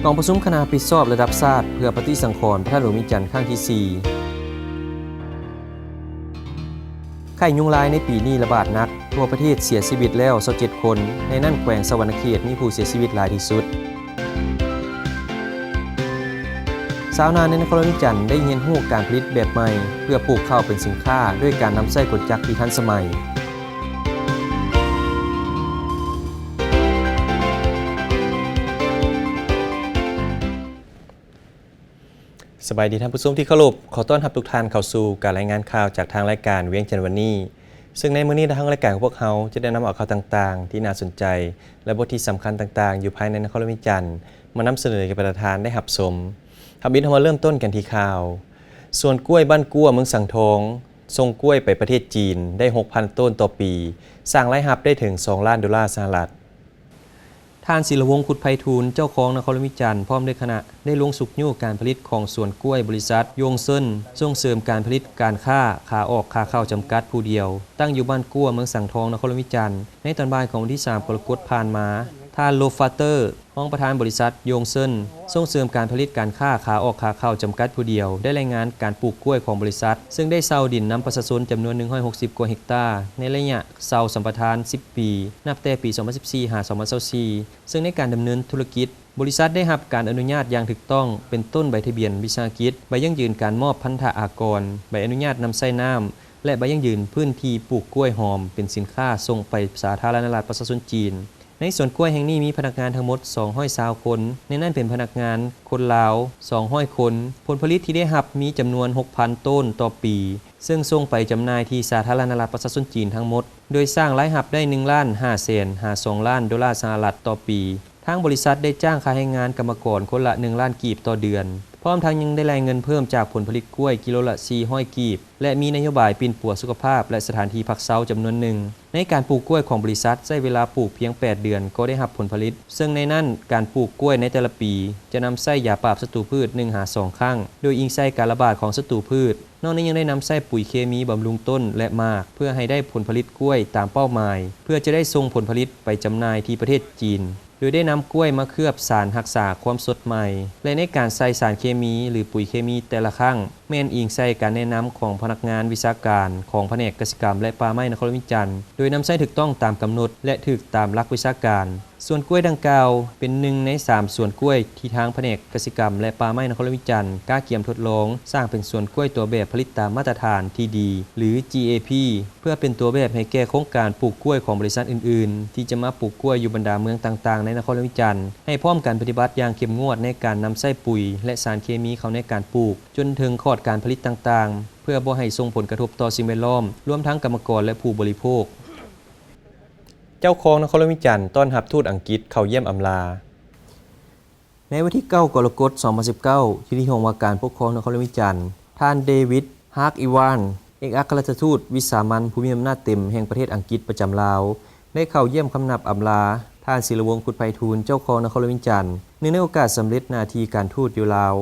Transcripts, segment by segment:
ກອງປະຊຸມຄະນະຮັບຜິດຊອບລະດັບຊາດເພື່ອປະຕິສັງຂອນພະທາດຫຼວງວຽງຈັນຄັ້ງທີສີ່. ໄຂ້ຍຸງລາຍໃນປີນີ້ລະບາດໜັກ, ທົ່ວປະເທດເສຍຊີວິດແລ້ວຊາວເຈັດຄົນ, ໃນນັ້ນແຂວງສະຫວັນນະເຂດມີຜູ້ເສຍຊີວິດຫຼາຍທີ່ສຸດ. ຊາວນາໃນນະຄອນຫຼວງວຽງຈັນໄດ້ຮຽນຮູ້ການຜະລິດແບບໃໝ່ ເພື່ອປູກເຂົ້າເປັນສິນຄ້າ ດ້ວຍການນຳໃຊ້ກົນຈັກທີ່ທັນສະໄໝ. ສະບາຍດີທ່ານຜູ້ຊົມທີ່ເຄົາລົບ, ຂໍຕ້ອນຮັບທຸກທ່ານເຂົ້າສູ່ການລາຍງານຂ່າວຈາກທາງລາຍການວຽງຈັນວັນນີ້. ເຊິ່ງໃນມື້ນີ້ທາງລາຍການຂອງພວກເຮົາຈະໄດ້ນຳເອົາຂ່າວຕ່າງໆທີ່ໜ້າສົນໃຈ ແລະ ບົດທີ່ສຳຄັນຕ່າງໆຢູ່ພາຍໃນນະຄອນຫຼວງວຽງຈັນ ມານຳສະເໜີໃຫ້ກັບທ່ານໄດ້ຮັບຊົມ. ທຳອິດເຮົາມາເລີ່ມຕົ້ນກັນທີ່ຂ່າວ ສວນກ້ວຍບ້ານກົວ ເມືອງສັງທອງ ສົ່ງກ້ວຍໄປປະເທດຈີນໄດ້ຫົກພັນໂຕນຕໍ່ປີ, ສ້າງລາຍຮັບໄດ້ເຖິງສອງລ້ານໂດລາສະຫະລັດ. ທ່ານ ສິລະວົງ ຄຸດໄພທູນ ເຈົ້າຄອງນະຄອນຫຼວງວຽງຈັນ ພ້ອມດ້ວຍຄະນະ ໄດ້ລົງຊຸກຍູ້ການຜະລິດຂອງສວນກ້ວຍບໍລິສັດ ຢົງເຊິນ ສົ່ງເສີມການຜະລິດການຄ້າຂາອອກຂາເຂົ້າຈຳກັດຜູ້ດຽວ, ຕັ້ງຢູ່ບ້ານກົວ ເມືອງສັງທອງ ນະຄອນຫຼວງວຽງຈັນ. ໃນຕອນບ່າຍຂອງວັນທີສາມ ກໍລະກົດຜ່ານມາ, ທ່ານ ໂລຟາເຕີ ຮອງປະທານບໍລິສັດຢົງເຊິນ ສົ່ງເສີມການຜະລິດການຄ້າຂາອອກຂາເຂົ້າຈຳກັດຜູ້ດຽວ ໄດ້ລາຍງານການປູກກ້ວຍຂອງບໍລິສັດ, ເຊິ່ງໄດ້ເຊົ່າດິນນຳປະຊາຊົນຈຳນວນໜຶ່ງຮ້ອຍຫົກສິບກວ່າເຮັກຕາ ໃນໄລຍະເຊົ່າສຳປະທານສິບປີ ນັບແຕ່ປີສອງພັນສິບສີ່ ຫາ ສອງພັນຊາວສີ່ ເຊິ່ງໃນການດຳເນີນທຸລະກິດ, ບໍລິສັດໄດ້ຮັບການອະນຸຍາດຢ່າງຖືກຕ້ອງ, ເປັນຕົ້ນໃບທະບຽນວິສາຫະກິດ, ໃບຢັ້ງຢືນການມອບພັນທະອາກອນ, ໃບອະນຸຍາດນຳໃຊ້ນ້ຳ ແລະ ໃບຢັ້ງຢືນພື້ນທີ່ປູກກ້ວຍຫອມເປັນສິນຄ້າສົ່ງໄປສາທາລະນະລັດປະຊາຊົນຈີນ. ໃນສວນກ້ວຍແຫ່ງນີ້ມີພະນັກງານທັງໝົດສອງຮ້ອຍຊາວຄົນ, ໃນນັ້ນເປັນພະນັກງານຄົນລາວສອງຮ້ອຍຄົນ. ຜົນຜະລິດທີ່ໄດ້ຮັບມີຈຳນວນຫົກພັນໂຕນຕໍ່ປີ, ເຊິ່ງສົ່ງໄປຈຳໜ່າຍທີ່ສາທາລະນະລັດປະຊາຊົນຈີນທັງໝົດ, ໂດຍສ້າງລາຍຮັບໄດ້ໜຶ່ງລ້ານຫ້າແສນ ຫາ ສອງລ້ານໂດລາສະຫະລັດຕໍ່ປີ. ທາງບໍລິສັດໄດ້ຈ້າງຄ່າແຮງງານກຳມະກອນຄົນລະໜຶ່ງລ້ານກີບຕໍ່ເດືອນ, ພ້ອມທັງຍັງໄດ້ໄລ່ເງິນເພີ່ມຈາກຜົນຜະລິດກ້ວຍກິໂລລະສີ່ຮ້ອຍກີບ ແລະ ມີນະໂຍບາຍປິ່ນປົວສຸຂະພາບ ແລະ ສະຖານທີ່ພັກເຊົາຈຳນວນໜຶ່ງ. ໃນການປູກກ້ວຍຂອງບໍລິສັດໃຊ້ເວລາປູກພຽງແປດເດືອນກໍໄດ້ຮັບຜົນຜະລິດ, ເຊິ່ງໃນນັ້ນການປູກກ້ວຍໃນແຕ່ລະປີຈະນຳໃຊ້ຢາປາບສັດຕູພືດໜຶ່ງຫາສອງຄັ້ງ, ໂດຍອີງໃສ່ການລະບາດຂອງສັດຕູພືດ. ນອກນີ້ຍັງໄດ້ນຳໃຊ້ປຸຍເຄມີບຳລຸງຕົ້ນ ແລະ ໝາກ ເພື່ອໃຫ້ໄດ້ຜົນຜະລິດກ້ວຍຕາມເປົ້າໝາຍ, ເພື່ອຈະໄດ້ສົ່ງຜົນຜະລິດໄປຈຳໜ່າຍທີ່ປະເທດຈີນ. ໂດຍໄດ້ນຳກ້ວຍມາເຄືອບສານຮັກສາຄວາມສົດໃໝ່ ແລະ ໃນການໃສ່ສານເຄມີ ຫຼື ປຸຍເຄມີແຕ່ລະຄັ້ງ ແມ່ນອີງໃສ່ການແນະນຳຂອງພະນັກງານວິຊາການຂອງພະແນກກະສິກຳ ແລະ ປ່າໄມ້ນະຄອນຫຼວງວຽງຈັນ, ໂດຍນຳໃຊ້ຖືກຕ້ອງຕາມກຳນົດ ແລະ ຖືກຕາມຫຼັກວິຊາການ. ສວນກ້ວຍດັ່ງກ່າວເປັນໜຶ່ງໃນສາມສວນກ້ວຍທີ່ທາງພະແນກກະສິກຳ ແລະ ປ່າໄມ້ນະຄອນຫຼວງວຽງຈັນ ກະກຽມທົດລອງສ້າງເປັນສວນກ້ວຍຕົວແບບຜະລິດຕາມມາດຕະຖານທີ່ດີ ຫຼື ຈີ ເອ ພີ ເພື່ອເປັນຕົວແບບໃຫ້ແກ່ໂຄງການປູກກ້ວຍຂອງບໍລິສັດອື່ນໆ ທີ່ຈະມາປູກກ້ວຍຢູ່ບັນດາເມືອງຕ່າງໆໃນນະຄອນຫຼວງວຽງຈັນ ໃຫ້ພ້ອມກັນປະຕິບັດຢ່າງເຂັ້ມງວດໃນການນຳໃຊ້ປຸຍ ແລະ ສານເຄມີເຂົ້າໃນການປູກ, ຈົນເຖິງຂອດການຜະລິດຕ່າງໆ ເພື່ອບໍ່ໃຫ້ສົ່ງຜົນກະທົບຕໍ່ສິ່ງແວດລ້ອມ, ລວມທັງກຳມະກອນ ແລະ ຜູ້ບໍລິໂພກ. ເຈົ້າຄອງນະຄອນຫຼວງວຽງຈັນຕ້ອນຮັບທູດອັງກິດເຂົ້າຢ້ຽມອຳລາ. ໃນວັນທີເກົ້າ ກໍລະກົດ ສອງພັນສິບເກົ້າ ທີ່ຫ້ອງວ່າການປົກຄອງນະຄອນຫຼວງວຽງຈັນ, ທ່ານ ເດວິດ ຮາກອີວານ ເອກອັກຄະລັດຖະທູດວິສາມັນຜູ້ມີອຳນາດເຕັມແຫ່ງປະເທດອັງກິດປະຈຳລາວ ໄດ້ເຂົ້າຢ້ຽມຄຳນັບອຳລາ ທ່ານ ສິລະວົງ ຄຸດໄພທູນ ເຈົ້າຄອງນະຄອນຫຼວງວຽງຈັນ, ເນື່ອງໃນໂອກາດສຳເລັດໜ້າທີ່ການທູດຢູ່ລາວ.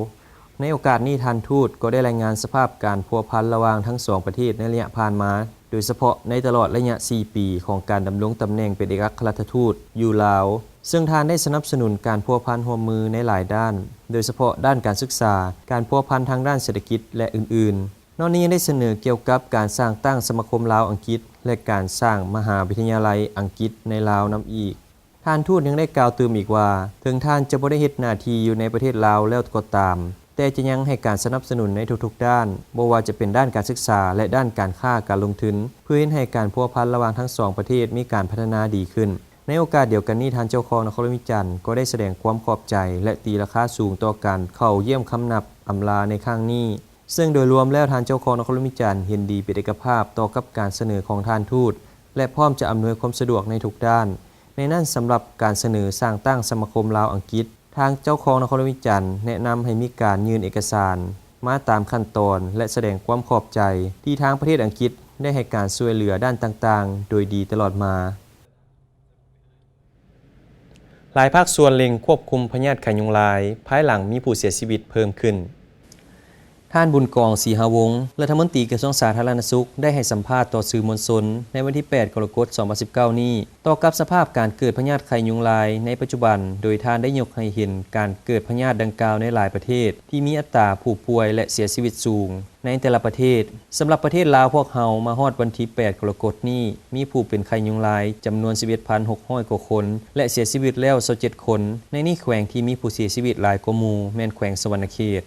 ໃນໂອກາດນີ້, ທ່ານທູດກໍໄດ້ລາຍງານສະພາບການພົວພັນລະຫວ່າງທັງສອງປະເທດໃນໄລຍະຜ່ານມາ, ໂດຍສະເພາະໃນຕະຫຼອດໄລຍະສີ່ປີຂອງການດຳລົງຕຳແໜ່ງເປັນເອກອັກຄະລັດຖະທູດຢູ່ລາວ, ເຊິ່ງທ່ານໄດ້ສະໜັບສະໜູນການພົວພັນຮ່ວມມືໃນຫຼາຍດ້ານ, ໂດຍສະເພາະດ້ານການສຶກສາ, ການພົວພັນທາງດ້ານເສດຖະກິດ ແລະ ອື່ນໆ. ນອກນີ້ຍັງໄດ້ສະເໜີກ່ຽວກັບການສ້າງຕັ້ງສະມາຄົມລາວ-ອັງກິດ ແລະ ການສ້າງມະຫາວິທະຍາໄລອັງກິດໃນລາວນຳອີກ. ທ່ານທູດຍັງໄດ້ກ່າວຕື່ມອີກວ່າ, ເຖິງທ່ານຈະບໍ່ໄດ້ເຮັດໜ້າທີ່ຢູ່ໃນປະເທດລາວແລ້ວກໍຕາມ, ແຕ່ຈະຍັງໃຫ້ການສະໜັບສະໜູນໃນທຸກໆດ້ານ, ບໍ່ວ່າຈະເປັນດ້ານການສຶກສາ ແລະ ດ້ານການຄ້າການລົງທຶນ, ເພື່ອເຮັດໃຫ້ການພົວພັນລະຫວ່າງທັງສອງປະເທດມີການພັດທະນາດີຂຶ້ນ. ໃນໂອກາດດຽວກັນນີ້, ທ່ານເຈົ້າຄອງນະຄອນຫຼວງວຽງຈັນກໍໄດ້ສະແດງຄວາມຂອບໃຈ ແລະ ຕີລາຄາສູງຕໍ່ການເຂົ້າຢ້ຽມຄຳນັບອຳລາໃນຄັ້ງນີ້, ເຊິ່ງໂດຍລວມແລ້ວທ່ານເຈົ້າຄອງນະຄອນຫຼວງວຽງຈັນເຫັນດີເປັນເອກະພາບຕໍ່ກັບການສະເໜີຂອງທ່ານທູດ ແລະ ພ້ອມຈະອຳນວຍຄວາມສະດວກໃນທຸກດ້ານ. ໃນນັ້ນ, ສຳລັບການສະເໜີສ້າງຕັ້ງສະມາຄົມລາວ-ອັງກິດ, ທາງເຈົ້າຄອງນະຄອນຫຼວງວຽງຈັນແນະນຳໃຫ້ມີການຍື່ນເອກະສານມາຕາມຂັ້ນຕອນ ແລະ ສະແດງຄວາມຂອບໃຈທີ່ທາງປະເທດອັງກິດໄດ້ໃຫ້ການຊ່ວຍເຫຼືອດ້ານຕ່າງໆໂດຍດີຕະຫຼອດມາ. ຫຼາຍພາກສ່ວນເລັ່ງຄວບຄຸມພະຍາດໄຂ້ຍຸງລາຍ ພາຍຫຼັງມີຜູ້ເສຍຊີວິດເພີ່ມຂຶ້ນ. ທ່ານ ບຸນກອງ ສີຫະວົງ ລັດຖະມົນຕີກະຊວງສາທາລະນະສຸກ ໄດ້ໃຫ້ສຳພາດຕໍ່ສື່ມວນຊົນໃນວັນທີແປດ ກໍລະກົດ ສອງພັນສິບເກົ້ານີ້ ຕໍ່ກັບສະພາບການເກີດພະຍາດໄຂ້ຍຸງລາຍໃນປັດຈຸບັນ, ໂດຍທ່ານໄດ້ຍົກໃຫ້ເຫັນການເກີດພະຍາດດັ່ງກ່າວໃນຫຼາຍປະເທດທີ່ມີອັດຕາຜູ້ປ່ວຍ ແລະ ເສຍຊີວິດສູງໃນແຕ່ລະປະເທດ. ສຳລັບປະເທດລາວພວກເຮົາ ມາຮອດວັນທີແປດ ກໍລະກົດນີ້ ມີຜູ້ເປັນໄຂ້ຍຸງລາຍຈຳນວນສິບເອັດພັນຫົກຮ້ອຍກວ່າຄົນ ແລະ ເສຍຊີວິດແລ້ວຊາວເຈັດຄົນ. ໃນນີ້ແຂວງທີ່ມີຜູ້ເສຍຊີວິດຫຼາຍກວ່າໝູ່ແມ່ນແຂວງສະຫວັນນະເຂດ.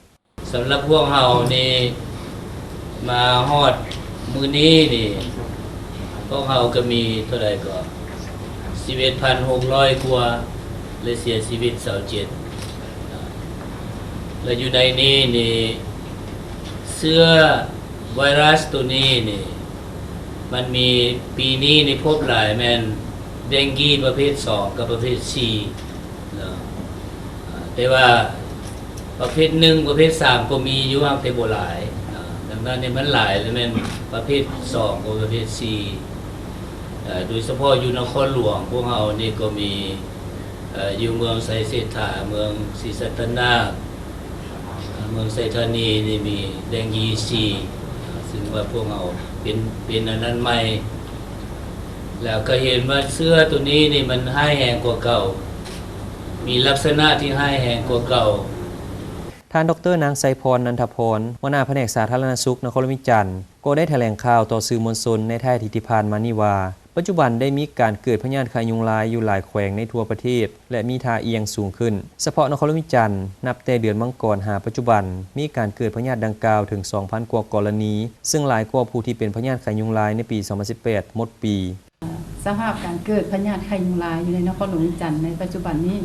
ສຳລັບພວກເຮົານີ້ ມາຮອດມື້ນີ້ນີ້ ພວກເຮົາກໍມີເທົ່າໃດກໍ ສິບເອັດພັນຫົກຮ້ອຍກວ່າ ແລະ ເສຍຊີວິດຊາວເຈັດ ແລະ ຢູ່ໃນນີ້ນີ້ ເຊື້ອໄວຣັສໂຕນີ້ນີ້ ມັນມີ ປີນີ້ນີ້ພົບຫຼາຍແມ່ນແດງກີປະເພດສອງກັບປະເພດສີ່ເນາະ. ແຕ່ວ່າປະເພດໜຶ່ງ ປະເພດສາມກໍມີຢູ່ ຫາກແຕ່ບໍ່ຫຼາຍເນາະ. ດັ່ງນັ້ນນີ້ມັນຫຼາຍແລ້ວແມ່ນປະເພດສອງກັບປະເພດສີ່ ເອີ ໂດຍສະເພາະຢູ່ນະຄອນຫຼວງພວກເຮົານີ້ກໍມີ ເອີ ຢູ່ເມືອງໄຊເສດຖາ, ເມືອງສີສັດຕະນາກ, ເມືອງໄຊທານີນີ້ມີແດງກີສີ່ ຊຶ່ງວ່າພວກເຮົາເປັນ ເປັນອັນນັ້ນໃໝ່ ແລ້ວກໍເຫັນວ່າເຊື້ອໂຕນີ້ນີ້ມັນຮ້າຍແຮງກວ່າເກົ່າ, ມີລັກສະນະທີ່ຮ້າຍແຮງກວ່າເກົ່າ. ທ່ານ ດອກເຕີ ນາງ ໄຊພອນ ນັນທະພອນ ຫົວໜ້າພະແນກສາທາລະນະສຸກນະຄອນຫຼວງວຽງຈັນ ກໍໄດ້ຖະແຫຼງຂ່າວຕໍ່ສື່ມວນຊົນໃນທ້າຍອາທິດທີ່ຜ່ານມານີ້ວ່າ ປັດຈຸບັນໄດ້ມີການເກີດພະຍາດໄຂ້ຍຸງລາຍຢູ່ຫຼາຍແຂວງໃນທົ່ວປະເທດ ແລະ ມີທ່າອ່ຽງສູງຂຶ້ນ. ສະເພາະນະຄອນຫຼວງວຽງຈັນ ນັບແຕ່ເດືອນມັງກອນຫາປັດຈຸບັນ ມີການເກີດພະຍາດດັ່ງກ່າວເຖິງສອງພັນກວ່າກໍລະນີ, ເຊິ່ງຫຼາຍກວ່າຜູ້ທີ່ເປັນພະຍາດໄຂ້ຍຸງລາຍໃນປີສອງພັນສິບແປດໝົດປີ. ສະພາບການເກີດພະຍາດໄຂ້ຍຸງລາຍຢູ່ໃນນະຄອນຫຼວງວຽງຈັນໃນປັດຈຸບັນນີ້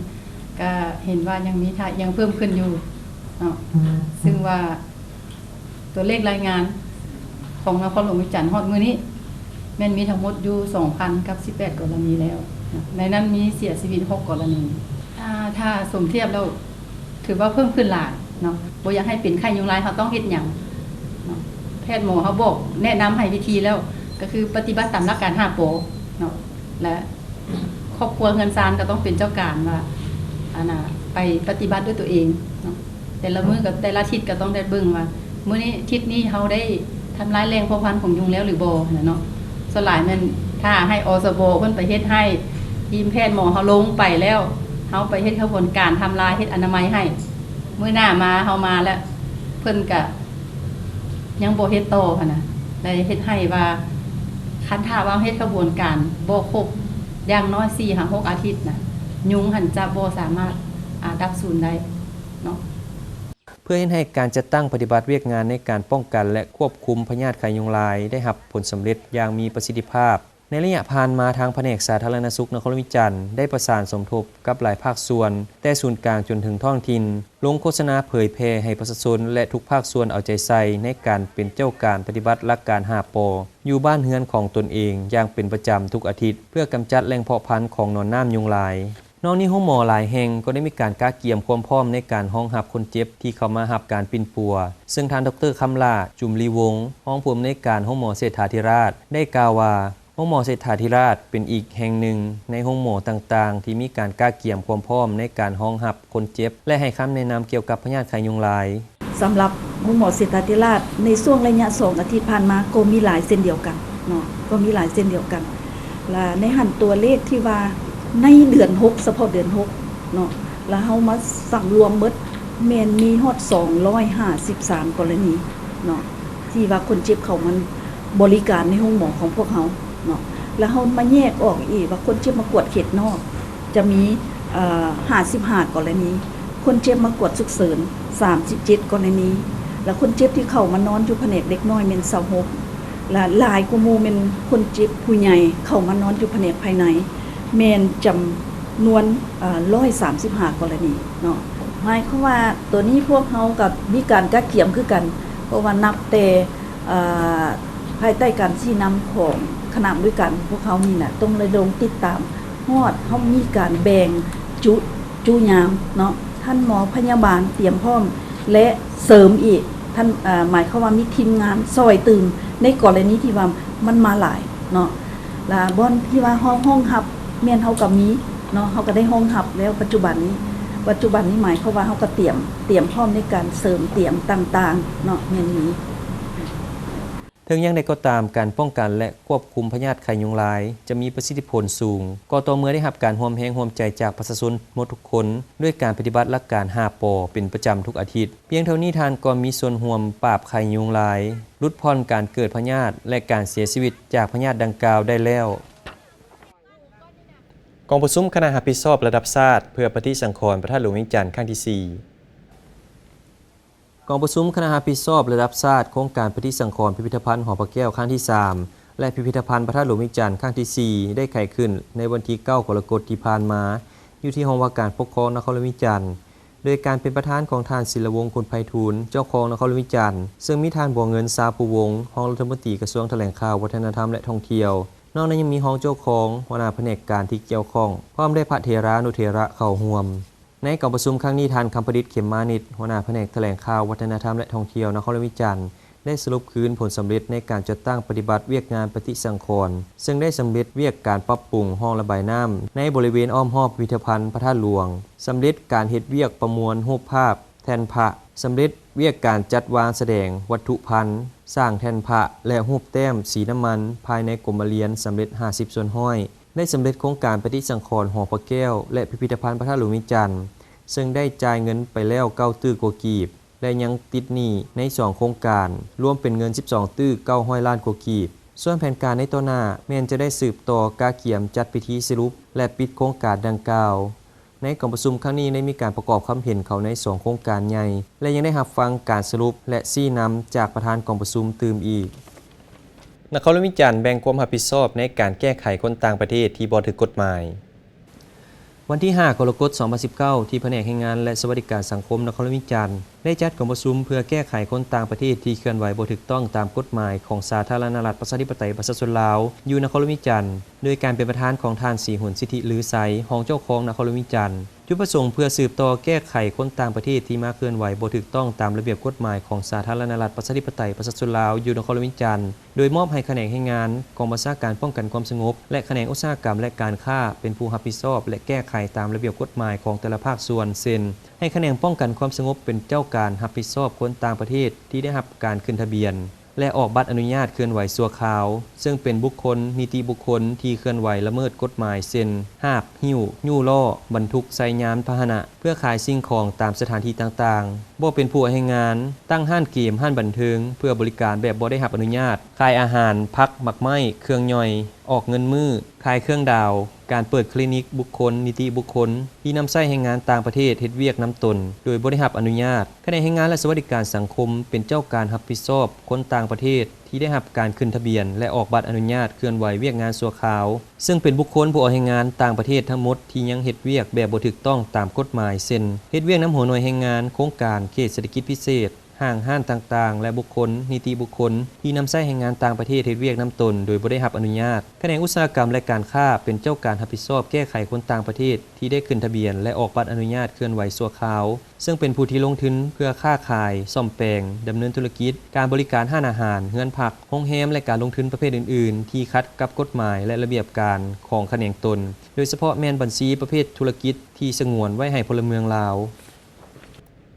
ກະເຫັນວ່າຍັງມີທ່າອ່ຽງເພີ່ມຂຶ້ນຢູ່ເນາະ, ຊຶ່ງວ່າ ຕົວເລກລາຍງານຂອງນະຄອນຫຼວງວຽງຈັນຮອດມື້ນີ້ ແມ່ນມີທັງໝົດຢູ່ສອງພັນກັບສິບແປດກໍລະນີແລ້ວ. ໃນນັ້ນມີເສຍຊີວິດຫົກກໍລະນີ. ອາ ຖ້າສົມທຽບແລ້ວ ຖືວ່າເພີ່ມຂຶ້ນຫຼາຍເນາະ. ບໍ່ຢາກໃຫ້ເປັນໄຂ້ຍຸງລາຍ ເຮົາຕ້ອງເຮັດຫຍັງເນາະ? ແພດໝໍເຮົາບອກແນະນຳໃຫ້ວິທີແລ້ວ ກໍຄືປະຕິບັດຕາມຫຼັກການຫ້າ ປ ເນາະ ແລະ ຄອບຄົວເຮືອນຊານກໍຕ້ອງເປັນເຈົ້າການວ່າ ອັນນ່າ ໄປປະຕິບັດດ້ວຍຕົວເອງເນາະ. ແຕ່ລະມື້ກັບແຕ່ລະທິດກໍຕ້ອງໄດ້ເບິ່ງວ່າ ມື້ນີ້ທິດນີ້ເຮົາໄດ້ທຳລາຍແຫຼ່ງເຜົ່າພັນຂອງຍຸງແລ້ວຫຼືບໍ່ຫັ້ນນະເນາະ. ສ່ວນຫຼາຍແມ່ນຖ້າໃຫ້ ອສບ ເພິ່ນໄປເຮັດໃຫ້ ທີມແພດໝໍເຮົາລົງໄປແລ້ວ ເຮົາໄປເຮັດຂະບວນການທຳລາຍ ເຮັດອະນາໄມໃຫ້ ມື້ໜ້າມາເຮົາມາແລ້ວ ເພິ່ນກະຍັງບໍ່ເຮັດຕໍ່ຫັ້ນນະ ແລະ ເຮັດໃຫ້ວ່າ ຄັນຖ້າວ່າເຮັດຂະບວນການບໍ່ຄົບ ຢ່າງໜ້ອຍສີ່ຫາຫົກອາທິດນະ ຍຸງຫັ້ນຈະບໍ່ສາມາດ ອາ ດັບສູນໄດ້ເນາະ. ເພື່ອເຮັດໃຫ້ການຈັດຕັ້ງປະຕິບັດວຽກງານໃນການປ້ອງກັນ ແລະ ຄວບຄຸມພະຍາດໄຂ້ຍຸງລາຍໄດ້ຮັບຜົນສຳເລັດຢ່າງມີປະສິດທິພາບ, ໃນໄລຍະຜ່ານມາ ທາງພະແນກສາທາລະນະສຸກນະຄອນຫຼວງວຽງຈັນ ໄດ້ປະສານສົມທົບກັບຫຼາຍພາກສ່ວນ, ແຕ່ສູນກາງຈົນເຖິງທ້ອງຖິ່ນ, ລົງໂຄສະນາເຜີຍແຜ່ໃຫ້ປະຊາຊົນ ແລະ ທຸກພາກສ່ວນເອົາໃຈໃສ່ໃນການເປັນເຈົ້າການປະຕິບັດຫຼັກການຫ້າ ປ ຢູ່ບ້ານເຮືອນຂອງຕົນເອງຢ່າງເປັນປະຈຳທຸກອາທິດ ເພື່ອກຳຈັດແຫຼ່ງເພາະພັນຂອງໜອນນ້ຳຍຸງລາຍ. ນອກນີ້ ໂຮງໝໍຫຼາຍແຫ່ງກໍໄດ້ມີການກະກຽມຄວາມພ້ອມໃນການຮອງຮັບຄົນເຈັບທີ່ເຂົ້າມາຮັບການປິ່ນປົວ, ເຊິ່ງທ່ານ ດອກເຕີ ຄຳຫຼ້າ ຈຸມລີວົງ ຮອງຜູ້ອຳນວຍການໂຮງໝໍເສດຖາທິລາດ ໄດ້ກ່າວວ່າ ໂຮງໝໍເສດຖາທິລາດເປັນອີກແຫ່ງໜຶ່ງໃນໂຮງໝໍຕ່າງໆ ທີ່ມີການກະກຽມຄວາມພ້ອມໃນການຮອງຮັບຄົນເຈັບ ແລະ ໃຫ້ຄຳແນະນຳກ່ຽວກັບພະຍາດໄຂ້ຍຸງລາຍ. ສຳລັບໂຮງໝໍເສດຖາທິລາດ ໃນຊ່ວງໄລຍະສອງອາທິດຜ່ານມາກໍມີຫຼາຍເຊັ່ນດຽວກັນເນາະ, ກໍມີຫຼາຍເຊັ່ນດຽວກັນ ລະໃນຫັ້ນຕົວເລກທີ່ວ່າໃນເດືອນຫົກ ສະເພາະເດືອນຫົກເນາະ ລະເຮົາມາສັງລວມໝົດ ແມ່ນມີຮອດສອງຮ້ອຍຫ້າສິບສາມກໍລະນີເນາະ ທີ່ວ່າຄົນເຈັບເຂົ້າມາບໍລິການໃນໂຮງໝໍຂອງພວກເຮົາເນາະ. ລະເຮົາມາແຍກອອກອີກວ່າຄົນເຈັບມາກວດເຂດນອກ ຈະມີ ເອີ ຫ້າສິບຫ້າກໍລະນີ, ຄົນເຈັບມາກວດສຸກເສີນ ສາມສິບເຈັດກໍລະນີ ລະຄົນເຈັບທີ່ເຂົ້າມານອນຢູ່ພະແນກເດັກນ້ອຍແມ່ນຊາວຫົກ ລະຫຼາຍກວ່າໝູ່ແມ່ນຄົນເຈັບຜູ້ໃຫຍ່ເຂົ້າມານອນຢູ່ພະແນກພາຍໃນ ແມ່ນຈຳນວນ ເອີ ຮ້ອຍສາມສິບຫ້າກໍລະນີເນາະ. ໝາຍຄວາມວ່າໂຕນີ້ພວກເຮົາກໍມີການກະກຽມຄືກັນ ເພາະວ່ານັບແຕ່ ເອີ ພາຍໃຕ້ການຊີ້ນຳຂອງຄະນະບໍລິການພວກເຮົານີ້ນະ ຕ້ອງໄດ້ລົງຕິດຕາມຮອດ ເຮົາມີການແບ່ງຈຸ ຈຸຍາມເນາະ, ທ່ານໝໍພະຍາບານຕຽມພ້ອມ ແລະ ເສີມອີກ ທ່ານ ເອີ ໝາຍຄວາມວ່າມີທີມງານຊ່ອຍຕື່ມ ໃນກໍລະນີທີ່ວ່າມັນມາຫຼາຍເນາະ. ລະບ່ອນທີ່ວ່າເຮົາຮອງຮັບ ແມ່ນເຮົາກໍມີເນາະ, ເຮົາກໍໄດ້ຮອງຮັບແລ້ວປັດຈຸບັນນີ້ ປັດຈຸບັນນີ້ໝາຍຄວາມວ່າເຮົາກໍຕຽມ ຕຽມພ້ອມໃນການເສີມຕຽງຕ່າງໆເນາະ ແມ່ນມີ. ເຖິງຢ່າງໃດກໍຕາມ, ການປ້ອງກັນ ແລະ ຄວບຄຸມພະຍາດໄຂ້ຍຸງລາຍ ຈະມີປະສິດທິຜົນສູງ ກໍຕໍ່ເມື່ອໄດ້ຮັບການຮ່ວມແຮງຮ່ວມໃຈຈາກປະຊາຊົນໝົດທຸກຄົນ ດ້ວຍການປະຕິບັດຫຼັກການຫ້າ ປ ເປັນປະຈຳທຸກອາທິດ. ພຽງເທົ່ານີ້ທ່ານກໍມີສ່ວນຮ່ວມປາບໄຂ້ຍຸງລາຍ, ຫຼຸດຜ່ອນການເກີດພະຍາດ ແລະ ການເສຍຊີວິດຈາກພະຍາດດັ່ງກ່າວໄດ້ແລ້ວ. ກອງປະຊຸມຄະນະຮັບຜິດຊອບລະດັບຊາດເພື່ອປະຕິສັງຂອນພະທາດຫຼວງວຽງຈັນຄັ້ງທີສີ່. ກອງປະຊຸມຄະນະຮັບຜິດຊອບລະດັບຊາດໂຄງການປະຕິສັງຂອນພິພິທະພັນຫໍພະແກ້ວຄັ້ງທີສາມ ແລະ ພິພິທະພັນພະທາດຫຼວງວຽງຈັນຄັ້ງທີສີ່ ໄດ້ໄຂຂຶ້ນໃນວັນທີເກົ້າ ກໍລະກົດທີ່ຜ່ານມາ ຢູ່ທີ່ຫ້ອງວ່າການປົກຄອງນະຄອນຫຼວງວຽງຈັນ ໂດຍການເປັນປະທານຂອງທ່ານ ສິນລະວົງ ຄຸນໄພທູນ ເຈົ້າຄອງນະຄອນຫຼວງວຽງຈັນ, ເຊິ່ງມີທ່ານ ບົວເງິນ ຊາພູວົງ ຮອງລັດຖະມົນຕີກະຊວງຖະແຫຼງຂ່າວ, ວັດທະນະທຳ ແລະ ທ່ອງທ່ຽວ. ນອກນັ້ນຍັງມີຮອງເຈົ້າຄອງ, ຫົວໜ້າພະແນກການທີ່ກ່ຽວຂ້ອງ ພ້ອມດ້ວຍພະເຖລານຸເຖລະເຂົ້າຮ່ວມ. ໃນກອງປະຊຸມຄັ້ງນີ້, ທ່ານ ຄຳປະດິດ ເຂັມມານິດ ຫົວໜ້າພະແນກຖະແຫຼງຂ່າວ, ວັດທະນະທຳ ແລະ ທ່ອງທ່ຽວນະຄອນຫຼວງວຽງຈັນ ໄດ້ສະຫຼຸບຄືນຜົນສຳເລັດໃນການຈັດຕັ້ງປະຕິບັດວຽກງານປະຕິສັງຂອນ, ເຊິ່ງໄດ້ສຳເລັດວຽກການປັບປຸງຮ່ອງລະບາຍນ້ຳໃນບໍລິເວນອ້ອມຮອບພິພິທະພັນພະທາດຫຼວງ, ສຳເລັດການເຮັດວຽກປະມວນຮູບພາບແທ່ນພະ, ສຳເລັດວຽກການຈັດວາງສະແດງວັດຖຸພັນ, ສ້າງແທ່ນພະ ແລະ ຮູບແຕ້ມສີນ້ຳມັນພາຍໃນກົມມະລຽນສຳເລັດຫ້າສິບສ່ວນຮ້ອຍ, ໄດ້ສຳເລັດໂຄງການປະຕິສັງຂອນຫໍພະແກ້ວ ແລະ ພິພິທະພັນພະທາດຫຼວງວຽງຈັນ, ເຊິ່ງໄດ້ຈ່າຍເງິນໄປແລ້ວເກົ້າຕື້ກວ່າກີບ ແລະ ຍັງຕິດໜີ້ໃນສອງໂຄງການ ລວມເປັນເງິນສິບສອງຕື້ເກົ້າຮ້ອຍລ້ານກວ່າກີບ. ສ່ວນແຜນການໃນຕໍ່ໜ້າແມ່ນຈະໄດ້ສືບຕໍ່ກະກຽມຈັດພິທີສະຫຼຸບ ແລະ ປິດໂຄງການດັ່ງກ່າວ. ໃນກອງປະຊຸມຄັ້ງນີ້ໄດ້ມີການປະກອບຄຳເຫັນເຂົ້າໃນສອງໂຄງການໃຫຍ່ ແລະ ຍັງໄດ້ຮັບຟັງການສະຫຼຸບ ແລະ ຊີ້ນຳຈາກປະທານກອງປະຊຸມຕື່ມອີກ. ນະຄອນຫຼວງວຽງຈັນແບ່ງຄວາມຮັບຜິດຊອບໃນການແກ້ໄຂຄົນຕ່າງປະເທດທີ່ບໍ່ຖືກກົດໝາຍ. ວັນທີຫ້າ ກໍລະກົດ ສອງພັນສິບເກົ້າ ທີ່ພະແນກແຮງງານ ແລະ ສະຫວັດດີການສັງຄົມນະຄອນຫຼວງວຽງຈັນ ໄດ້ຈັດກອງປະຊຸມເພື່ອແກ້ໄຂຄົນຕ່າງປະເທດທີ່ເຄື່ອນໄຫວບໍ່ຖືກຕ້ອງຕາມກົດໝາຍຂອງສາທາລະນະລັດປະຊາທິປະໄຕປະຊາຊົນລາວ ຢູ່ນະຄອນຫຼວງວຽງຈັນ ໂດຍການເປັນປະທານຂອງທ່ານ ສີຫຸນ ສິດທິລືໄຊ ຮອງເຈົ້າຄອງນະຄອນຫຼວງວຽງຈັນ. ຈຸດປະສົງເພື່ອສືບຕໍ່ແກ້ໄຂຄົນຕ່າງປະເທດທີ່ມາເຄື່ອນໄຫວບໍ່ຖືກຕ້ອງຕາມລະບຽບກົດໝາຍຂອງສາທາລະນະລັດປະຊາທິປະໄຕປະຊາຊົນລາວ ຢູ່ນະຄອນຫຼວງວຽງຈັນ ໂດຍມອບໃຫ້ຂະແໜງແຮງງານ, ກອງບັນຊາການປ້ອງກັນຄວາມສະຫງົບ ແລະ ຂະແໜງອຸດສາຫະກຳ ແລະ ການຄ້າ ເປັນຜູ້ຮັບຜິດຊອບ ແລະ ແກ້ໄຂຕາມລະບຽບກົດໝາຍຂອງແຕ່ລະພາກສ່ວນ ເຊັ່ນ ໃຫ້ຂະແໜງປ້ອງກັນຄວາມສະຫງົບເປັນເຈົ້າການຮັບຜິດຊອບຄົນຕ່າງປະເທດທີ່ໄດ້ຮັບການຂຶ້ນທະບຽນ ແລະ ອອກບັດອະນຸຍາດເຄື່ອນໄຫວຊົ່ວຄາວ, ເຊິ່ງເປັນບຸກຄົນ, ນິຕິບຸກຄົນທີ່ເຄື່ອນໄຫວລະເມີດກົດໝາຍ ເຊັ່ນ ຫາບ, ຫິ້ວ, ຍູ້ລໍ້, ບັນທຸກໃສ່ຍານພາຫະນະເພື່ອຂາຍສິ່ງຂອງຕາມສະຖານທີ່ຕ່າງໆ, ບໍ່ເປັນຜູ້ເອົາແຮງງານ, ຕັ້ງຮ້ານເກມ, ຮ້ານບັນເທີງເພື່ອບໍລິການແບບບໍ່ໄດ້ຮັບອະນຸຍາດ, ຂາຍອາຫານ, ຜັກ, ໝາກໄມ້, ເຄື່ອງຍ່ອຍ, ອອກເງິນມື້, ຂາຍເຄື່ອງດາວ, ການເປີດຄລີນິກບຸກຄົນ, ນິຕິບຸກຄົນທີ່ນຳໃຊ້ແຮງງານຕ່າງປະເທດເຮັດວຽກນຳຕົນໂດຍບໍ່ໄດ້ຮັບອະນຸຍາດ. ຂະແໜງແຮງງານ ແລະ ສະຫວັດດີການສັງຄົມເປັນເຈົ້າການຮັບຜິດຊອບຄົນຕ່າງປະເທດທີ່ໄດ້ຮັບການຂຶ້ນທະບຽນ ແລະ ອອກບັດອະນຸຍາດເຄື່ອນໄຫວວຽກງານຊົ່ວຄາວ, ເຊິ່ງເປັນບຸກຄົນຜູ້ເອົາແຮງງານຕ່າງປະເທດທັງໝົດທີ່ຍັງເຮັດວຽກແບບບໍ່ຖືກຕ້ອງຕາມກົດໝາຍ ເຊັ່ນ ເຮັດວຽກນຳຫົວໜ່ວຍແຮງງານ, ໂຄງການ, ເຂດເສດຖະກິດພິເສດ, ຫ້າງຮ້ານຕ່າງໆ ແລະ ບຸກຄົນ, ນິຕິບຸກຄົນທີ່ນຳໃຊ້ແຮງງານຕ່າງປະເທດເຮັດວຽກນຳຕົນໂດຍບໍ່ໄດ້ຮັບອະນຸຍາດ. ຂະແໜງອຸດສາຫະກຳ ແລະ ການຄ້າເປັນເຈົ້າການຮັບຜິດຊອບແກ້ໄຂຄົນຕ່າງປະເທດທີ່ໄດ້ຂຶ້ນທະບຽນ ແລະ ອອກບັດອະນຸຍາດເຄື່ອນໄຫວຊົ່ວຄາວ, ເຊິ່ງເປັນຜູ້ທີ່ລົງທຶນເພື່ອຄ້າຂາຍ, ສ້ອມແປງ, ດຳເນີນທຸລະກິດ, ການບໍລິການຮ້ານອາຫານ, ເຮືອນພັກ, ໂຮງແຮມ ແລະ ການລົງທຶນປະເພດອື່ນໆ ທີ່ຂັດກັບກົດໝາຍ ແລະ ລະບຽບການຂອງຂະແໜງຕົນ, ໂດຍສະເພາະແມ່ນບັນຊີປະເພດທຸລະກິດທີ່ສະຫງວນໄວ້ໃຫ້ພົນລະເມືອງລາວ.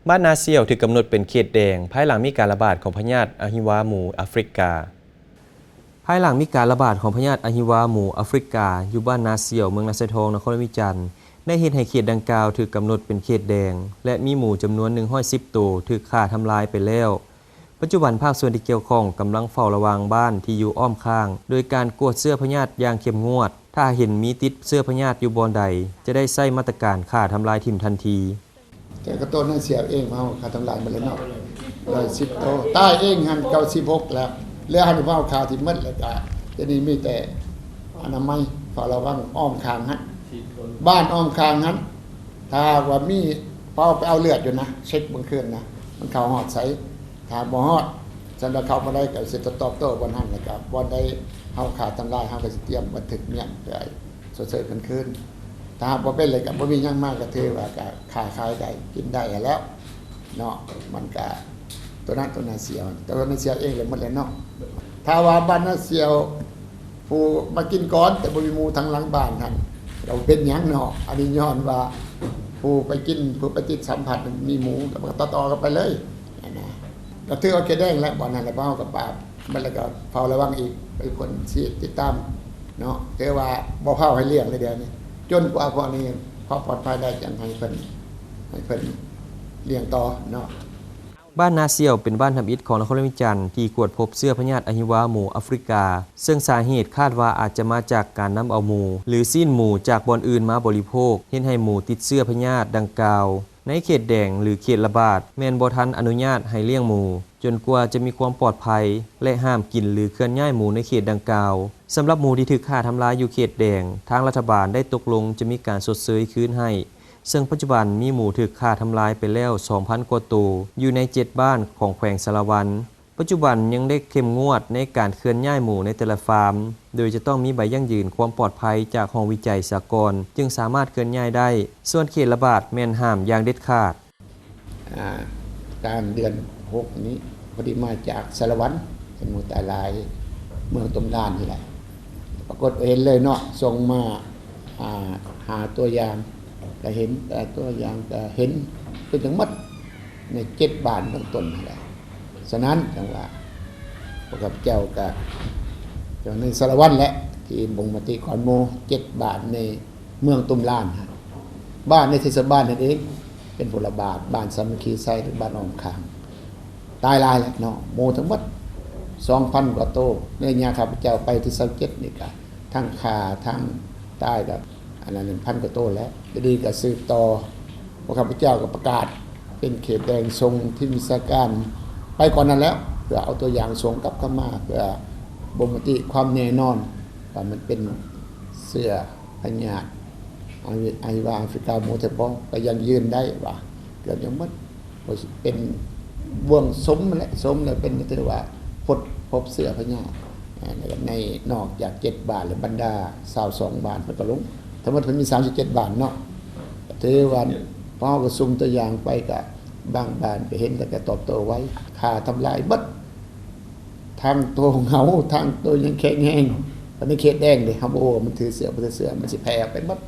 ບ້ານນາສ່ຽວຖືກກຳນົດເປັນເຂດແດງ ພາຍຫຼັງມີການລະບາດຂອງພະຍາດອະຫິວາໝູອາຟຣິກາ. ພາຍຫຼັງມີການລະບາດຂອງພະຍາດອະຫິວາໝູອາຟຣິກາ ຢູ່ບ້ານນາສ່ຽວ ເມືອງນາຊາຍທອງ ນະຄອນຫຼວງວຽງຈັນ ໄດ້ເຮັດໃຫ້ເຂດດັ່ງກ່າວຖືກກຳນົດເປັນເຂດແດງ ແລະ ມີໝູຈຳນວນໜຶ່ງຮ້ອຍສິບໂຕຖືກຂ້າທຳລາຍໄປແລ້ວ. ປັດຈຸບັນພາກສ່ວນທີ່ກ່ຽວຂ້ອງກຳລັງເຝົ້າລະວັງບ້ານທີ່ຢູ່ອ້ອມຂ້າງ ໂດຍການກວດເຊື້ອພະຍາດຢ່າງເຂັ້ມງວດ. ຖ້າເຫັນມີຕິດເຊື້ອພະຍາດຢູ່ບ່ອນໃດ ຈະໄດ້ໃຊ້ມາດຕະການຂ້າທຳລາຍຖິ້ມທັນທີ. ແຕ່ກະໂຕນາສ່ຽວເອງເຮົາຂ້າທຳລາຍໝົດແລ້ວເນາະ ຮ້ອຍສິບໂຕ ຕາຍເອງຫັ້ນເກົ້າສິບຫົກແລ້ວ ແລ້ວຫັ້ນເຮົາຂ້າຖິ້ມໝົດແລ້ວກະ ດຽວນີ້ມີແຕ່ອະນາໄມເຝົ້າລະວັງອ້ອມຂ້າງຫັ້ນ ບ້ານອ້ອມຂ້າງຫັ້ນ ຖ້າຫາກວ່າມີ ເຮົາໄປເອົາເລືອດຢູ່ນະ ເຊັກເບິ່ງຄືນນະ ມັນເຂົ້າຮອດໃສ ຖ້າບໍ່ຮອດ ສຳລັບເຂົາບໍ່ໄດ້ກໍຊິຕອບໂຕ້ບ່ອນຫັ້ນ ແລ້ວກໍບ່ອນໃດເຮົາຂ້າທຳລາຍ ເຮົາກໍຊິຕຽມບັນທຶກມ້ຽນເພື່ອຊົດເຊີຍເພິ່ນຄືນ. ຖ້າຫາກບໍ່ເປັນເລີຍກໍບໍ່ມີຫຍັງມາ ກໍຖືວ່າກໍຄ້າຂາຍໄດ້ ກິນໄດ້ຫັ້ນແຫຼ້ວເນາະ. ມັນກໍຕົວນັ້ນຕົວນາສ່ຽວ ຕົວນາສ່ຽວເອງລະໝົດແລ້ວເນາະ. ຖ້າວ່າບ້ານນາສ່ຽວ ຜູ້ມາກິນກ່ອນ ແຕ່ບໍ່ມີໝູທາງຫຼັງບ້ານຫັ້ນ ກໍບໍ່ເປັນຫຍັງເນາະ. ອັນນີ້ຍ້ອນວ່າ ຜູ້ໄປກິນ ຜູ້ໄປຕິດສຳຜັດມີໝູ ກໍຕໍ່ໆກັນໄປເລີຍຫັ້ນນະ. ກໍຖືວ່າເຂດແດງແຫຼະ ບ່ອນນັ້ນແຫຼະ ເຮົາກໍປາບ ມັນແລ້ວກໍເຝົ້າລະວັງອີກ ມີຄົນຊິຕິດຕາມເນາະ. ຖືວ່າບໍ່ເຝົ້າໃຫ້ລ້ຽງເລີຍດຽວນີ້ ຈົນກວ່າພວກນີ້ຄວາມປອດໄພໄດ້ ຈັ່ງໃຫ້ເພິ່ນ ໃຫ້ເພິ່ນລ້ຽງຕໍ່ເນາະ. ບ້ານນາສ່ຽວເປັນບ້ານທຳອິດຂອງນະຄອນຫຼວງວຽງຈັນ ທີ່ກວດພົບເຊື້ອພະຍາດອະຫິວາໝູອາຟຣິກາ ເຊິ່ງສາເຫດຄາດວ່າອາດຈະມາຈາກການນຳເອົາໝູ ຫຼື ຊີ້ນໝູຈາກບ່ອນອື່ນມາບໍລິໂພກ ເຮັດໃຫ້ໝູຕິດເຊື້ອພະຍາດດັ່ງກ່າວ. ໃນເຂດແດງ ຫຼື ເຂດລະບາດ ແມ່ນບໍ່ທັນອະນຸຍາດໃຫ້ລ້ຽງໝູ ຈົນກວ່າຈະມີຄວາມປອດໄພ ແລະ ຫ້າມກິນ ຫຼື ເຄື່ອນຍ້າຍໝູໃນເຂດດັ່ງກ່າວ. ສຳລັບໝູທີ່ຖືກຂ້າທຳລາຍຢູ່ເຂດແດງ ທາງລັດຖະບານໄດ້ຕົກລົງຈະມີການຊົດເຊີຍຄືນໃຫ້ ເຊິ່ງປັດຈຸບັນມີໝູຖືກຂ້າທຳລາຍໄປແລ້ວສອງພັນກວ່າໂຕ ຢູ່ໃນເຈັດບ້ານຂອງແຂວງສາລະວັນ. ປັດຈຸບັນຍັງໄດ້ເຂັ້ມງວດໃນການເຄື່ອນຍ້າຍໝູໃນແຕ່ລະຟາມ ໂດຍຈະຕ້ອງມີໃບຢັ້ງຢືນຄວາມປອດໄພຈາກຫ້ອງວິໄຈສາກອນ ຈຶ່ງສາມາດເຄື່ອນຍ້າຍໄດ້. ສ່ວນເຂດລະບາດແມ່ນຫ້າມຢ່າງເດັດຂາດ. ອາ ກາງເດືອນຫົກນີ້ ພໍດີມາຈາກສາລະວັນ ເປັນໝູຕາຍຫຼາຍ ເມືອງຕົມລານນີ້ແຫຼະ. ປາກົດເຫັນເລີຍເນາະ ສົ່ງມາ ອາ ຫາຕົວຢ່າງກໍເຫັນ ຕົວຢ່າງກໍເຫັນ ເປັນທັງໝົດໃນເຈັດບ້ານເບື້ອງຕົ້ນຫັ້ນແຫຼະ. ສະນັ້ນຈັ່ງວ່າ ພວກຂ້າພະເຈົ້າກໍ ເຈົ້າໃນສາລະວັນແຫຼະ ທີ່ບົ່ງມະຕິກ່ອນໝູ່ ເຈັດບ້ານໃນເມືອງຕົມລານຫັ້ນ ບ້ານໃນເທດສະບານຫັ້ນເອງ ເປັນຜູ້ລະບາດ ບ້ານສາມັກຄີໄຊ ແລະ ບ້ານອ້ອມຂ້າງ ຕາຍຫຼາຍແຫຼະເນາະ ໝູທັງໝົດສອງພັນກວ່າໂຕ. ໃນໄລຍະຂ້າພະເຈົ້າໄປທີຊາວເຈັດນີ້ກະ ທັງຂ້າທັງຕາຍກະ ອັນນັ້ນພັນກວ່າໂຕແລ້ວ. ດຽວນີ້ກະສືບຕໍ່ ພວກຂ້າພະເຈົ້າກໍປະກາດເປັນເຂດແດງ ສົ່ງທີມວິຊາການໄປກ່ອນນັ້ນແລ້ວ ເພື່ອເອົາຕົວຢ່າງສົ່ງກັບເຂົ້າມາ ເພື່ອບົ່ງມະຕິຄວາມແນ່ນອນວ່າມັນເປັນເຊື້ອພະຍາດອະຫິວາອາຟຣິກາໝູແທ້ບໍ່ ກໍຢັ້ງຢືນໄດ້ວ່າເກືອບຈະໝົດ ເປັນບ່ວງສົມແຫຼະ ສົມແລ້ວເປັນ ຖືວ່າພົບ ພົບເຊື້ອພະຍາດ ໃນ ນອກຈາກເຈັດບ້ານ ແລະ ບັນດາຊາວສອງບ້ານ ເພິ່ນກໍລົງ ທັງໝົດເພິ່ນມີສາມສິບເຈັດບ້ານເນາະ. ຖືວ່າພວກເຮົາກໍຊຸ່ມຕົວຢ່າງໄປ ກະບາງບ້ານກໍເຫັນ ແລ້ວກໍຕອບໂຕ້ໄວ ຂ້າທຳລາຍໝົດ ທັງໂຕເຫງົາ ທັງໂຕຍັງແຂງແຮງ. ອັນນີ້ເຂດແດງເດ້ ເຮົາບໍ່ຮູ້ວ່າມັນຖືເຊື້ອບໍ່ຖືເຊື້ອ ມັນຊິແຜ່ອອກໄປໝົດ.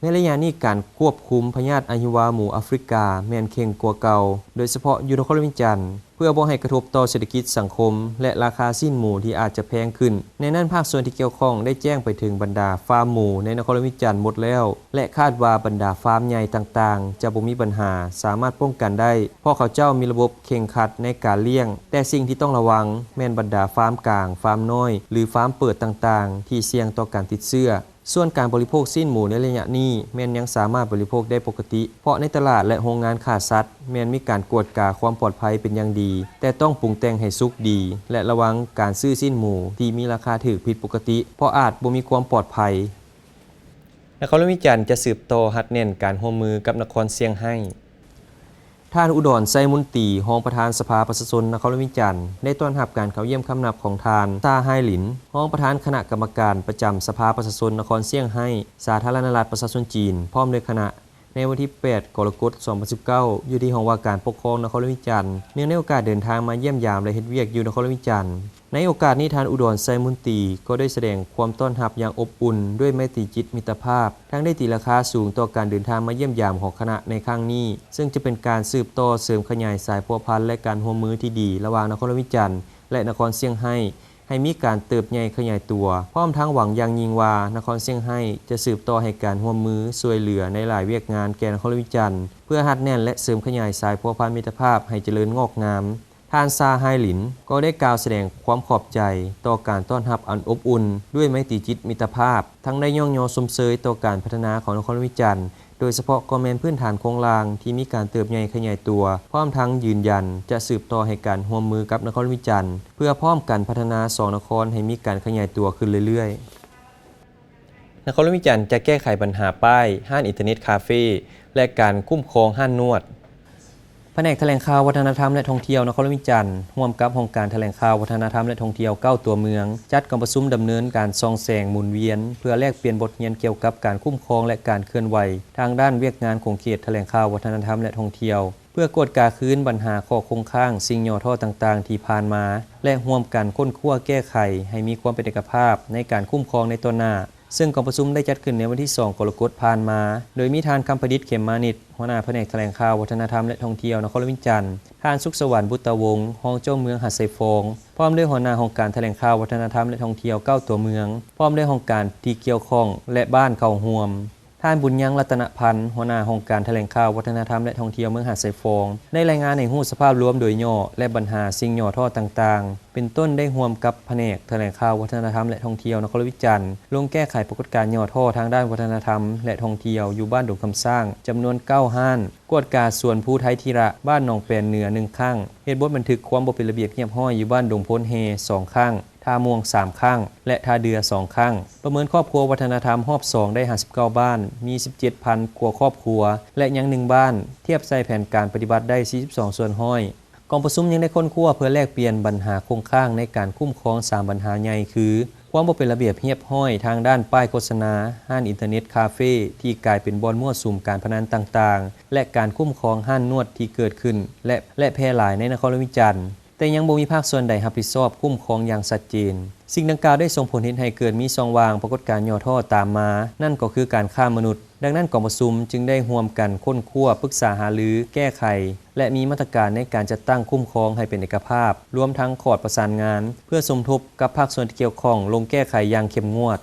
ໃນໄລຍະນີ້ ການຄວບຄຸມພະຍາດອະຫິວາໝູອາຟຣິກາແມ່ນເຄັ່ງກວ່າເກົ່າ ໂດຍສະເພາະຢູ່ນະຄອນຫຼວງວຽງຈັນ ເພື່ອບໍ່ໃຫ້ກະທົບຕໍ່ເສດຖະກິດສັງຄົມ ແລະ ລາຄາຊີ້ນໝູທີ່ອາດຈະແພງຂຶ້ນ. ໃນນັ້ນ ພາກສ່ວນທີ່ກ່ຽວຂ້ອງໄດ້ແຈ້ງໄປເຖິງບັນດາຟາມໝູໃນນະຄອນຫຼວງວຽງຈັນໝົດແລ້ວ ແລະ ຄາດວ່າບັນດາຟາມໃຫຍ່ຕ່າງໆຈະບໍ່ມີບັນຫາ ສາມາດປ້ອງກັນໄດ້ ເພາະເຂົາເຈົ້າມີລະບົບເຄັ່ງຄັດໃນການລ້ຽງ, ແຕ່ສິ່ງທີ່ຕ້ອງລະວັງແມ່ນບັນດາຟາມກາງ, ຟາມນ້ອຍ ຫຼື ຟາມເປີດຕ່າງໆ ທີ່ສ່ຽງຕໍ່ການຕິດເຊື້ອ. ສ່ວນການບໍລິໂພກຊີ້ນໝູໃນໄລຍະນີ້ ແມ່ນຍັງສາມາດບໍລິໂພກໄດ້ປົກກະຕິ ເພາະໃນຕະຫຼາດ ແລະ ໂຮງງານຂ້າສັດ ແມ່ນມີການກວດກາຄວາມປອດໄພເປັນຢ່າງດີ, ແຕ່ຕ້ອງປຸງແຕ່ງໃຫ້ສຸກດີ ແລະ ລະວັງການຊື້ຊີ້ນໝູທີ່ມີລາຄາຖືກຜິດປົກກະຕິ ເພາະອາດບໍ່ມີຄວາມປອດໄພ. ນະຄອນຫຼວງວຽງຈັນຈະສືບຕໍ່ຮັດແໜ້ນການຮ່ວມມືກັບນະຄອນຊຽງໄຮ້. ທ່ານ ອຸດອນ ໄຊມຸນຕີ ຮອງປະທານສະພາປະຊາຊົນນະຄອນຫຼວງວຽງຈັນ ໄດ້ຕ້ອນຮັບການເຂົ້າຢ້ຽມຄຳນັບຂອງທ່ານ ຊາ ຮາຍລິນ ຮອງປະທານຄະນະກຳມະການປະຈຳສະພາປະຊາຊົນນະຄອນຊຽງໄຮ້ ສາທາລະນະລັດປະຊາຊົນຈີນ ພ້ອມດ້ວຍຄະນະ ໃນວັນທີແປດ ກໍລະກົດ ສອງພັນສິບເກົ້າ ຢູ່ທີ່ຫ້ອງວ່າການປົກຄອງນະຄອນຫຼວງວຽງຈັນ ເນື່ອງໃນໂອກາດເດີນທາງມາຢ້ຽມຢາມ ແລະ ເຮັດວຽກຢູ່ນະຄອນຫຼວງວຽງຈັນ. ໃນໂອກາດນີ້ ທ່ານ ອຸດອນ ໄຊມຸນຕີ ກໍໄດ້ສະແດງຄວາມຕ້ອນຮັບຢ່າງອົບອຸ່ນ ດ້ວຍໄມຕີຈິດມິດຕະພາບ, ທັງໄດ້ຕີລາຄາສູງຕໍ່ການເດີນທາງມາຢ້ຽມຢາມຂອງຄະນະໃນຄັ້ງນີ້, ເຊິ່ງຈະເປັນການສືບຕໍ່ເສີມຂະຫຍາຍສາຍພົວພັນ ແລະ ການຮ່ວມມືທີ່ດີລະຫວ່າງນະຄອນຫຼວງວຽງຈັນ ແລະ ນະຄອນຊຽງໄຮ້ ໃຫ້ມີການເຕີບໃຫຍ່ຂະຫຍາຍຕົວ, ພ້ອມທັງຫວັງຢ່າງຍິ່ງວ່າ ນະຄອນຊຽງໄຮ້ຈະສືບຕໍ່ໃຫ້ການຮ່ວມມືຊ່ວຍເຫຼືອໃນຫຼາຍວຽກງານແກ່ນະຄອນຫຼວງວຽງຈັນ ເພື່ອຮັດແໜ້ນ ແລະ ເສີມຂະຫຍາຍສາຍພົວພັນມິດຕະພາບໃຫ້ຈະເລີນງອກງາມ. ທ່ານ ຊາ ຮາຍລິນ ກໍໄດ້ກ່າວສະແດງຄວາມຂອບໃຈຕໍ່ການຕ້ອນຮັບອັນອົບອຸ່ນ ດ້ວຍໄມຕີຈິດມິດຕະພາບ, ທັງໄດ້ຍ້ອງຍໍຊົມເຊີຍຕໍ່ການພັດທະນາຂອງນະຄອນຫຼວງວຽງຈັນ, ໂດຍສະເພາະກໍແມ່ນພື້ນຖານໂຄງລ່າງທີ່ມີການເຕີບໃຫຍ່ຂະຫຍາຍຕົວ, ພ້ອມທັງຢືນຢັນຈະສືບຕໍ່ໃຫ້ການຮ່ວມມືກັບນະຄອນຫຼວງວຽງຈັນ ເພື່ອພ້ອມກັນພັດທະນາສອງນະຄອນໃຫ້ມີການຂະຫຍາຍຕົວຂຶ້ນເລື້ອຍໆ. ນະຄອນຫຼວງວຽງຈັນຈະແກ້ໄຂບັນຫາປ້າຍ, ຮ້ານອິນເຕີເນັດຄາເຟ ແລະ ການຄຸ້ມຄອງຮ້ານນວດ. ພະແນກຖະແຫຼງຂ່າວ ວັດທະນະທຳ ແລະ ທ່ອງທ່ຽວນະຄອນຫຼວງວຽງຈັນ ຮ່ວມກັບຫ້ອງການຖະແຫຼງຂ່າວ ວັດທະນະທຳ ແລະ ທ່ອງທ່ຽວ ເກົ້າຕົວເມືອງ ຈັດກອງປະຊຸມດຳເນີນການສ່ອງແສງໝູນວຽນ ເພື່ອແລກປ່ຽນບົດຮຽນກ່ຽວກັບການຄຸ້ມຄອງ ແລະ ການເຄື່ອນໄຫວທາງດ້ານວຽກງານຂົງເຂດຖະແຫຼງຂ່າວ ວັດທະນະທຳ ແລະ ທ່ອງທ່ຽວ ເພື່ອກວດກາຄືນບັນຫາຂໍ້ຄົງຄ້າງ, ສິ່ງຫຍໍ້ທໍ້ຕ່າງໆທີ່ຜ່ານມາ ແລະ ຮ່ວມກັນຄົ້ນຄວ້າແກ້ໄຂໃຫ້ມີຄວາມເປັນເອກະພາບໃນການຄຸ້ມຄອງໃນຕໍ່ໜ້າ. ເຊິ່ງກອງປະຊຸມໄດ້ຈັດຂຶ້ນໃນວັນທີສອງ ກໍລະກົດຜ່ານມາ, ໂດຍມີທ່ານ ຄຳປະດິດ ເຂັມມານິດ ຫົວໜ້າພະແນກຖະແຫຼງຂ່າວ ວັດທະນະທຳ ແລະ ທ່ອງທ່ຽວນະຄອນຫຼວງວຽງຈັນ, ທ່ານ ສຸກສະຫວັນ ບຸດຕະວົງ ຮອງເຈົ້າເມືອງຫາດຊາຍຟອງ, ພ້ອມດ້ວຍຫົວໜ້າຫ້ອງການຖະແຫຼງຂ່າວ ວັດທະນະທຳ ແລະ ທ່ອງທ່ຽວ ເກົ້າ ຕົວເມືອງ, ພ້ອມດ້ວຍຫ້ອງການທີ່ກ່ຽວຂ້ອງ ແລະ ບ້ານເຂົ້າຮ່ວມ. ທ່ານ ບຸນຍັງ ລັດຕະນະພັນ ຫົວໜ້າຫ້ອງການຖະແຫຼງຂ່າວ ວັດທະນະທຳ ແລະ ທ່ອງທ່ຽວເມືອງຫາດຊາຍຟອງ ໄດ້ລາຍງານໃຫ້ຮູ້ສະພາບລວມໂດຍຫຍໍ້ ແລະ ບັນຫາສິ່ງຫຍໍ້ທໍ້ຕ່າງໆ ເປັນຕົ້ນໄດ້ຮ່ວມກັບພະແນກຖະແຫຼງຂ່າວ ວັດທະນະທຳ ແລະ ທ່ອງທ່ຽວນະຄອນຫຼວງວຽງຈັນ ລົງແກ້ໄຂປາກົດການຫຍໍ້ທໍ້ທາງດ້ານວັດທະນະທຳ ແລະ ທ່ອງທ່ຽວຢູ່ບ້ານດົງຄຳຊ້າງ ຈຳນວນເກົ້າຮ້ານ, ກວດກາສວນພູໄທທີລະ ບ້ານໜອງແປນເໜືອ ໜຶ່ງຄັ້ງ, ເຮັດບົດບັນທຶກຄວາມບໍ່ເປັນລະບຽບຮຽບຮ້ອຍຢູ່ບ້ານດົງໂພນແຮ່ ສອງຄັ້ງ, ທ່າມ່ວງ ສາມຄັ້ງ ແລະ ທ່າເດື່ອ ສອງຄັ້ງ. ປະເມີນຄອບຄົວວັດທະນະທຳຮອບສອງໄດ້ ຫ້າສິບເກົ້າ ບ້ານ, ມີ ສິບເຈັດພັນ ກວ່າຄອບຄົວ ແລະ ຍັງ ໜຶ່ງ ບ້ານ, ທຽບໃສ່ແຜນການປະຕິບັດໄດ້ ສີ່ສິບສອງ ສ່ວນຮ້ອຍ. ກອງປະຊຸມຍັງໄດ້ຄົ້ນຄວ້າເພື່ອແລກປ່ຽນບັນຫາຄົງຄ້າງໃນການຄຸ້ມຄອງ ສາມ ບັນຫາໃຫຍ່ ຄື ຄວາມບໍ່ເປັນລະບຽບຮຽບຮ້ອຍທາງດ້ານປ້າຍໂຄສະນາ, ຮ້ານອິນເຕີເນັດ, ຄາເຟ ທີ່ກາຍເປັນບ່ອນມົ້ວສຸມການພະນັນຕ່າງໆ ແລະ ການຄຸ້ມຄອງຮ້ານນວດທີ່ເກີດຂຶ້ນ ແລະ ແລະ ແຜ່ຫຼາຍໃນນະຄອນຫຼວງວຽງຈັນ, ແຕ່ຍັງບໍ່ມີພາກສ່ວນໃດຮັບຜິດຊອບຄຸ້ມຄອງຢ່າງຊັດເຈນ. ສິ່ງດັ່ງກ່າວໄດ້ສົ່ງຜົນເຮັດໃຫ້ເກີດມີຊ່ອງວ່າງປາກົດການຫຍໍ້ທໍ້ຕາມມາ, ນັ້ນກໍຄືການຄ້າມະນຸດ. ດັ່ງນັ້ນ ກອງປະຊຸມຈຶ່ງໄດ້ຮ່ວມກັນຄົ້ນຄວ້າ, ປຶກສາຫາລື, ແກ້ໄຂ ແລະ ມີມາດຕະການໃນການຈັດຕັ້ງຄຸ້ມຄອງໃຫ້ເປັນເອກະພາບ, ລວມທັງຂອດປະສານງານ ເພື່ອສົມທົບກັບພາກສ່ວນທີ່ກ່ຽວຂ້ອງລົງແກ້ໄຂຢ່າງເຂັ້ມງວດ.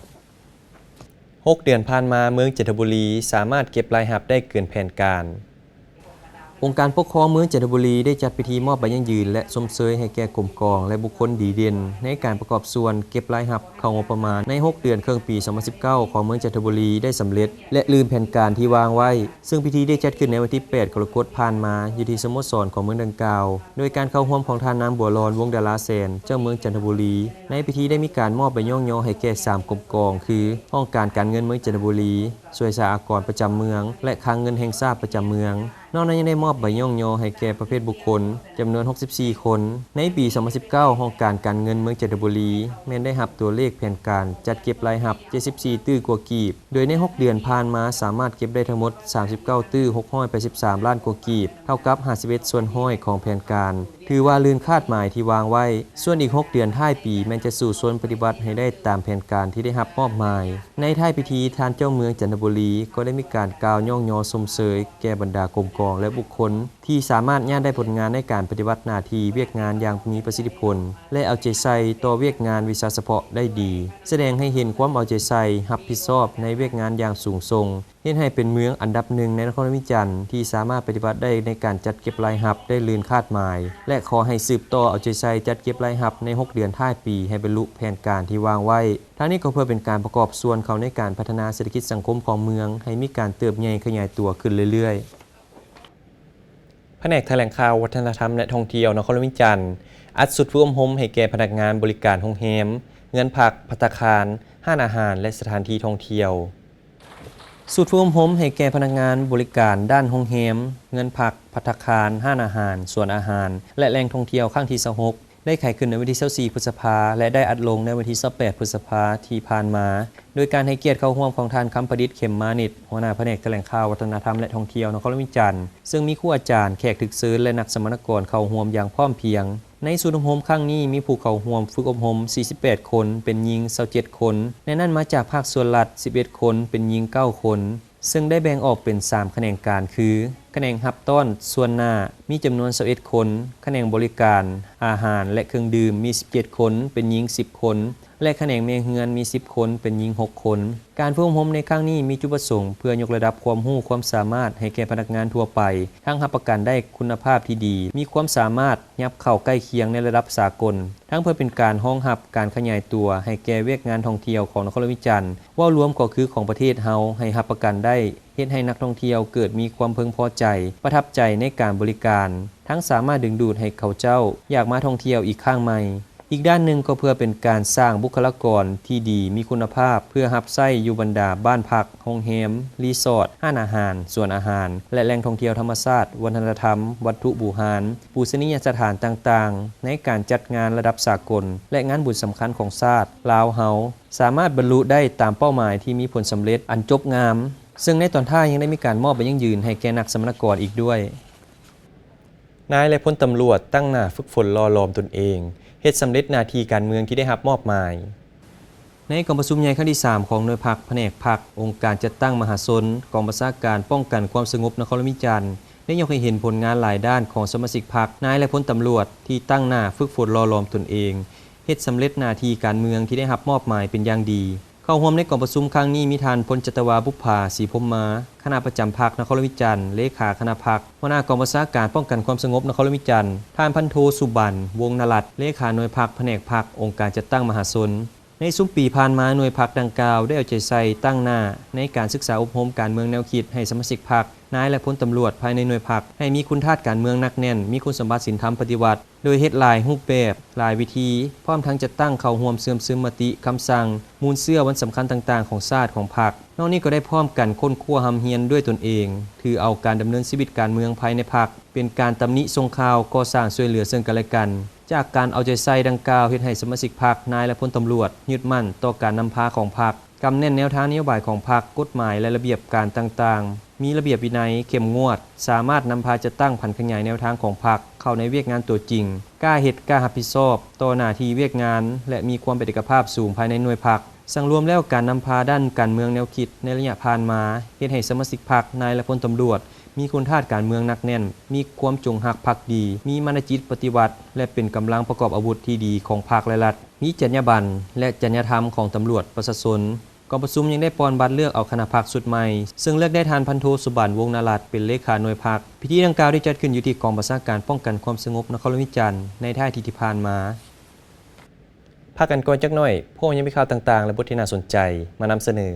ຫົກເດືອນຜ່ານມາ, ເມືອງຈັນທະບູລີສາມາດເກັບລາຍຮັບໄດ້ເກີນແຜນການ. ອົງການປົກຄອງເມືອງຈັນທະບູລີໄດ້ຈັດພິທີມອບໃບຢັ້ງຢືນ ແລະ ຊົມເຊີຍໃຫ້ແກ່ກົມກອງ ແລະ ບຸກຄົນດີເດັ່ນໃນການປະກອບສ່ວນເກັບລາຍຮັບເຂົ້າງົບປະມານໃນຫົກເດືອນເຄິ່ງປີສອງພັນສິບເກົ້າ ຂອງເມືອງຈັນທະບູລີໄດ້ສຳເລັດ ແລະ ລື່ນແຜນການທີ່ວາງໄວ້, ເຊິ່ງພິທີໄດ້ຈັດຂຶ້ນໃນວັນທີແປດ ກໍລະກົດຜ່ານມາ ຢູ່ທີ່ສະໂມສອນຂອງເມືອງດັ່ງກ່າວ, ໂດຍການເຂົ້າຮ່ວມຂອງທ່ານ ນາງ ບົວລອນ ວົງດາລາແສນ ເຈົ້າເມືອງຈັນທະບູລີ. ໃນພິທີໄດ້ມີການມອບໃບຍ້ອງຍໍໃຫ້ແກ່ສາມກົມກອງ ຄື ຫ້ອງການການເງິນເມືອງຈັນທະບູລີ, ສວຍສາອາກອນປະຈຳເມືອງ ແລະ ຄັງເງິນແຫ່ງຊາດປະຈຳເມືອງ. ນອກນັ້ນຍັງໄດ້ມອບໃບຍ້ອງຍໍໃຫ້ແກ່ປະເພດບຸກຄົນຈຳນວນຫົກສິບສີ່ຄົນ. ໃນປີສອງພັນສິບເກົ້າ ຫ້ອງການການເງິນເມືອງຈັນທະບູລີແມ່ນໄດ້ຮັບຕົວເລກແຜນການຈັດເກັບລາຍຮັບເຈັດສິບສີ່ຕື້ກວ່າກີບ, ໂດຍໃນຫົກເດືອນຜ່ານມາສາມາດເກັບໄດ້ທັງໝົດສາມສິບເກົ້າຕື້ຫົກຮ້ອຍແປດສິບສາມລ້ານກວ່າກີບ, ເທົ່າກັບຫ້າສິບເອັດສ່ວນຮ້ອຍຂອງແຜນການ. ຖືວ່າລື່ນຄາດໝາຍທີ່ວາງໄວ້, ສ່ວນອີກຫົກເດືອນທ້າຍປີແມ່ນຈະສູ້ຊົນປະຕິບັດໃຫ້ໄດ້ຕາມແຜນການທີ່ໄດ້ຮັບມອບໝາຍ. ໃນທ້າຍພິທີ, ທ່ານເຈົ້າເມືອງຈັນທະບູລີກໍໄດ້ມີການກ່າວຍ້ອງຍໍຊົມເຊີຍແກ່ບັນດາກົມກອງ ແລະ ບຸກຄົນທີ່ສາມາດຍາດໄດ້ຜົນງານໃນການປະຕິບັດໜ້າທີ່ວຽກງານຢ່າງມີປະສິດທິຜົນ ແລະ ເອົາໃຈໃສ່ຕໍ່ວຽກງານວິຊາສະເພາະໄດ້ດີ, ສະແດງໃຫ້ເຫັນຄວາມເອົາໃຈໃສ່ຮັບຜິດຊອບໃນວຽກງານຢ່າງສູງສົ່ງ. ເຮັດໃຫ້ເປັນເມືອງອັນດັບໜຶ່ງໃນນະຄອນຫຼວງວຽງຈັນທີ່ສາມາດປະຕິບັດໄດ້ໃນການຈັດເກັບລາຍຮັບໄດ້ລື່ນຄາດໝາຍ ແລະ ຂໍໃຫ້ສືບຕໍ່ເອົາໃຈໃສ່ຈັດເກັບລາຍຮັບໃນຫົກເດືອນທ້າຍປີໃຫ້ບັນລຸແຜນການທີ່ວາງໄວ້. ທັງນີ້ກໍເພື່ອເປັນການປະກອບສ່ວນເຂົ້າໃນການພັດທະນາເສດຖະກິດສັງຄົມຂອງເມືອງໃຫ້ມີການເຕີບໃຫຍ່ຂະຫຍາຍຕົວຂຶ້ນເລື້ອຍໆ. ພະແນກຖະແຫຼງຂ່າວ, ວັດທະນະທຳ ແລະ ທ່ອງທ່ຽວນະຄອນຫຼວງວຽງຈັນ ອັດຊຸດຝຶກອົບຮົມໃຫ້ແກ່ພະນັກງານບໍລິການໂຮງແຮມ, ເຮືອນພັກ, ພັດຕາຄານ, ຮ້ານອາຫານ ແລະ ສະຖານທີ່ທ່ອງທ່ຽວ. ຊຸດຝຶກອົບຮົມໃຫ້ແກ່ພະນັກງານບໍລິການດ້ານໂຮງແຮມ, ເຮືອນພັກ, ພັດຕາຄານ, ຮ້ານອາຫານ, ສວນອາຫານ ແລະ ແຫຼ່ງທ່ອງທ່ຽວຄັ້ງທີຊາວຫົກ ໄດ້ໄຂຂຶ້ນໃນວັນທີຊາວສີ່ ພຶດສະພາ ແລະ ໄດ້ອັດລົງໃນວັນທີຊາວແປດ ພຶດສະພາທີ່ຜ່ານມາ, ໂດຍການໃຫ້ກຽດເຂົ້າຮ່ວມຂອງທ່ານ ຄຳປະດິດ ເຂັມມານິດ ຫົວໜ້າພະແນກຖະແຫຼງຂ່າວ, ວັດທະນະທຳ ແລະ ທ່ອງທ່ຽວນະຄອນຫຼວງວຽງຈັນ, ເຊິ່ງມີຄູອາຈານ, ແຂກຖືກເຊີນ ແລະ ນັກສຳມະນາກອນເຂົ້າຮ່ວມຢ່າງພ້ອມພຽງ. ໃນສູນອົບຮົມຄັ້ງນີ້ ມີຜູ້ເຂົ້າຮ່ວມຝຶກອົບຮົມ ສີ່ສິບແປດ ຄົນ, ເປັນຍິງ ຊາວເຈັດ ຄົນ, ໃນນັ້ນມາຈາກພາກສ່ວນລັດ ສິບເອັດ ຄົນ, ເປັນຍິງ ເກົ້າ ຄົນ, ເຊິ່ງໄດ້ແບ່ງອອກເປັນ ສາມ ຂະແໜງການ ຄື ຂະແໜງຮັບຕ້ອນສ່ວນໜ້າ ມີຈຳນວນ ຊາວເອັດ ຄົນ, ຂະແໜງບໍລິການອາຫານ ແລະ ເຄື່ອງດື່ມ ມີ ສິບເຈັດ ຄົນ, ເປັນຍິງ ສິບ ຄົນ ແລະ ຂະແໜງແມ່ເຮືອນ ມີ ສິບ ຄົນ, ເປັນຍິງ ຫົກ ຄົນ. ການຝຶກອົບຮົມໃນຄັ້ງນີ້ ມີຈຸດປະສົງເພື່ອຍົກລະດັບຄວາມຮູ້ຄວາມສາມາດໃຫ້ແກ່ພະນັກງານທົ່ວໄປ, ທັງຮັບປະກັນໄດ້ຄຸນນະພາບທີ່ດີ, ມີຄວາມສາມາດ ຫຍັບເຂົ້າໃກ້ຄຽງໃນລະດັບສາກົນ, ທັງເພື່ອເປັນການຮອງຮັບການຂະຫຍາຍຕົວໃຫ້ແກ່ວຽກງານທ່ອງທ່ຽວຂອງນະຄອນຫຼວງວຽງຈັນ, ເວົ້າລວມກໍຄືຂອງປະເທດເຮົາໃຫ້ຮັບປະກັນໄດ້, ເຮັດໃຫ້ນັກທ່ອງທ່ຽວເກີດມີຄວາມເພິ່ງພໍໃຈ, ປະທັບໃຈໃນການບໍລິການ, ທັງສາມາດດຶງດູດໃຫ້ເຂົາເຈົ້າຢາກມາທ່ອງທ່ຽວອີກຄັ້ງໃໝ່. ອີກດ້ານໜຶ່ງກໍເພື່ອເປັນການສ້າງບຸກຄະລາກອນທີ່ດີມີຄຸນນະພາບ ເພື່ອຮັບໃຊ້ຢູ່ບັນດາບ້ານພັກ, ໂຮງແຮມ, ຣີສອດ, ຮ້ານອາຫານ, ສວນອາຫານ ແລະ ແຫຼ່ງທ່ອງທ່ຽວທຳມະຊາດ, ວັດທະນະທຳ, ວັດຖຸບູຮານ, ປູຊະນີຍະສະຖານຕ່າງໆ ໃນການຈັດງານລະດັບສາກົນ ແລະ ງານບຸນສຳຄັນຂອງຊາດລາວເຮົາ ສາມາດບັນລຸໄດ້ຕາມເປົ້າໝາຍທີ່ມີຜົນສຳເລັດອັນຈົບງາມ, ເຊິ່ງໃນຕອນທ້າຍຍັງໄດ້ມີການມອບໃບຢັ້ງຢືນໃຫ້ແກ່ນັກສຳມະນາກອນອີກດ້ວຍ. ນາຍ ແລະ ພົນຕຳຫຼວດຕັ້ງໜ້າຝຶກຝົນຫຼໍ່ຫຼອມຕົນເອງ, ເຮັດສຳເລັດໜ້າທີ່ການເມືອງທີ່ໄດ້ຮັບມອບໝາຍ. ໃນກອງປະຊຸມໃຫຍ່ຄັ້ງທີສາມຂອງໜ່ວຍພັກ, ພະແນກພັກ, ອົງການຈັດຕັ້ງມະຫາຊົນ, ກອງບັນຊາການປ້ອງກັນຄວາມສະຫງົບນະຄອນຫຼວງວຽງຈັນ ໄດ້ຍົກໃຫ້ເຫັນຜົນງານຫຼາຍດ້ານຂອງສະມາຊິກພັກ, ນາຍ ແລະ ພົນຕຳຫຼວດ ທີ່ຕັ້ງໜ້າຝຶກຝົນຫຼໍ່ຫຼອມຕົນເອງ, ເຮັດສຳເລັດໜ້າທີ່ການເມືອງທີ່ໄດ້ຮັບມອບໝາຍເປັນຢ່າງດີ. ເຂົ້າຮ່ວມໃນກອງປະຊຸມຄັ້ງນີ້ມີທ່ານ ພົນຈັດຕະວາ ບຸບຜາ ສີພົມມາ, ຄະນະປະຈຳພັກນະຄອນຫຼວງວຽງຈັນ, ເລຂາຄະນະພັກ, ຫົວໜ້າກອງບັນຊາການປ້ອງກັນຄວາມສະຫງົບນະຄອນຫຼວງວຽງຈັນ, ທ່ານ ພັນໂທ ສຸບັນ ວົງນະລັດ, ເລຂາໜ່ວຍພັກ, ພະແນກພັກ, ອົງການຈັດຕັ້ງມະຫາຊົນ. ໃນຊຸມປີຜ່ານມາ, ໜ່ວຍພັກດັ່ງກ່າວໄດ້ເອົາໃຈໃສ່ຕັ້ງໜ້າໃນການສຶກສາອົບຮົມການເມືອງແນວຄິດໃຫ້ສະມາຊິກພັກ, ນາຍ ແລະ ພົນຕຳຫຼວດພາຍໃນໜ່ວຍພັກ ໃຫ້ມີຄຸນທາດການເມືອງໜັກແໜ້ນ, ມີຄຸນສົມບັດສິນທຳປະຕິວັດ ໂດຍເຮັດຫຼາຍຮູບແບບ, ຫຼາຍວິທີ, ພ້ອມທັງຈັດຕັ້ງເຂົ້າຮ່ວມເຊື່ອມຊຶມມະຕິ, ຄຳສັ່ງ, ມູນເຊື້ອວັນສຳຄັນຕ່າງໆຂອງຊາດ, ຂອງພັກ. ນອກນີ້ກໍໄດ້ພ້ອມກັນຄົ້ນຄວ້າຮ່ຳຮຽນດ້ວຍຕົນເອງ, ຖືເອົາການດຳເນີນຊີວິດການເມືອງພາຍໃນພັກ ເປັນການຕຳໜິສົ່ງຂ່າວ, ກໍ່ສ້າງຊ່ວຍເຫຼືອເຊິ່ງກັນ ແລະ ກັນ. ຈາກການເອົາໃຈໃສ່ດັ່ງກ່າວ ເຮັດໃຫ້ສະມາຊິກພັກ, ນາຍ ແລະ ພົນຕຳຫຼວດ ຍຶດໝັ້ນຕໍ່ການນຳພາຂອງພັກ, ກຳແໜ້ນແນວທາງນະໂຍບາຍຂອງພັກ, ກົດໝາຍ ແລະ ລະບຽບການຕ່າງໆ, ມີລະບຽບວິໄນເຂັ້ມງວດ, ສາມາດນຳພາຈັດຕັ້ງຜັນຂະຫຍາຍແນວທາງຂອງພັກເຂົ້າໃນວຽກງານຕົວຈິງ, ກ້າເຮັດ, ກ້າຮັບຜິດຊອບຕໍ່ໜ້າທີ່ວຽກງານ ແລະ ມີຄວາມເປັນເອກະພາບສູງພາຍໃນໜ່ວຍພັກ. ສັງລວມແລ້ວ, ການນຳພາດ້ານການເມືອງແນວຄິດໃນໄລຍະຜ່ານມາ ເຮັດໃຫ້ສະມາຊິກພັກ, ນາຍ ແລະ ພົນຕຳຫຼວດ ມີຄຸນທາດການເມືອງໜັກແໜ້ນ, ມີຄວາມຈົງຮັກພັກດີ, ມີມານະຈິດປະຕິວັດ ແລະ ເປັນກຳລັງປະກອບອາວຸດທີ່ດີຂອງພັກ ແລະ ລັດ, ມີຈັນຍາບັນ ແລະ ຈັນຍາທຳຂອງຕຳຫຼວດປະຊາຊົນ. ກອງປະຊຸມຍັງໄດ້ປ່ອນບັດເລືອກເອົາຄະນະພັກຊຸດໃໝ່, ເຊິ່ງເລືອກໄດ້ທ່ານ ພັນໂທ ສຸບັນ ວົງນະລັດ ເປັນເລຂາໜ່ວຍພັກ. ພິທີດັ່ງກ່າວໄດ້ຈັດຂຶ້ນຢູ່ທີ່ກອງບັນຊາການປ້ອງກັນຄວາມສະຫງົບນະຄອນຫຼວງວຽງຈັນ ໃນທ້າຍອາທິດທີ່ຜ່ານມາ. ພັກກັນກ່ອນຈັກໜ້ອຍ, ພວກເຮົາຍັງມີຂ່າວຕ່າງໆ ແລະ ບົດທີ່ໜ້າສົນໃຈມານຳສະເໜີ.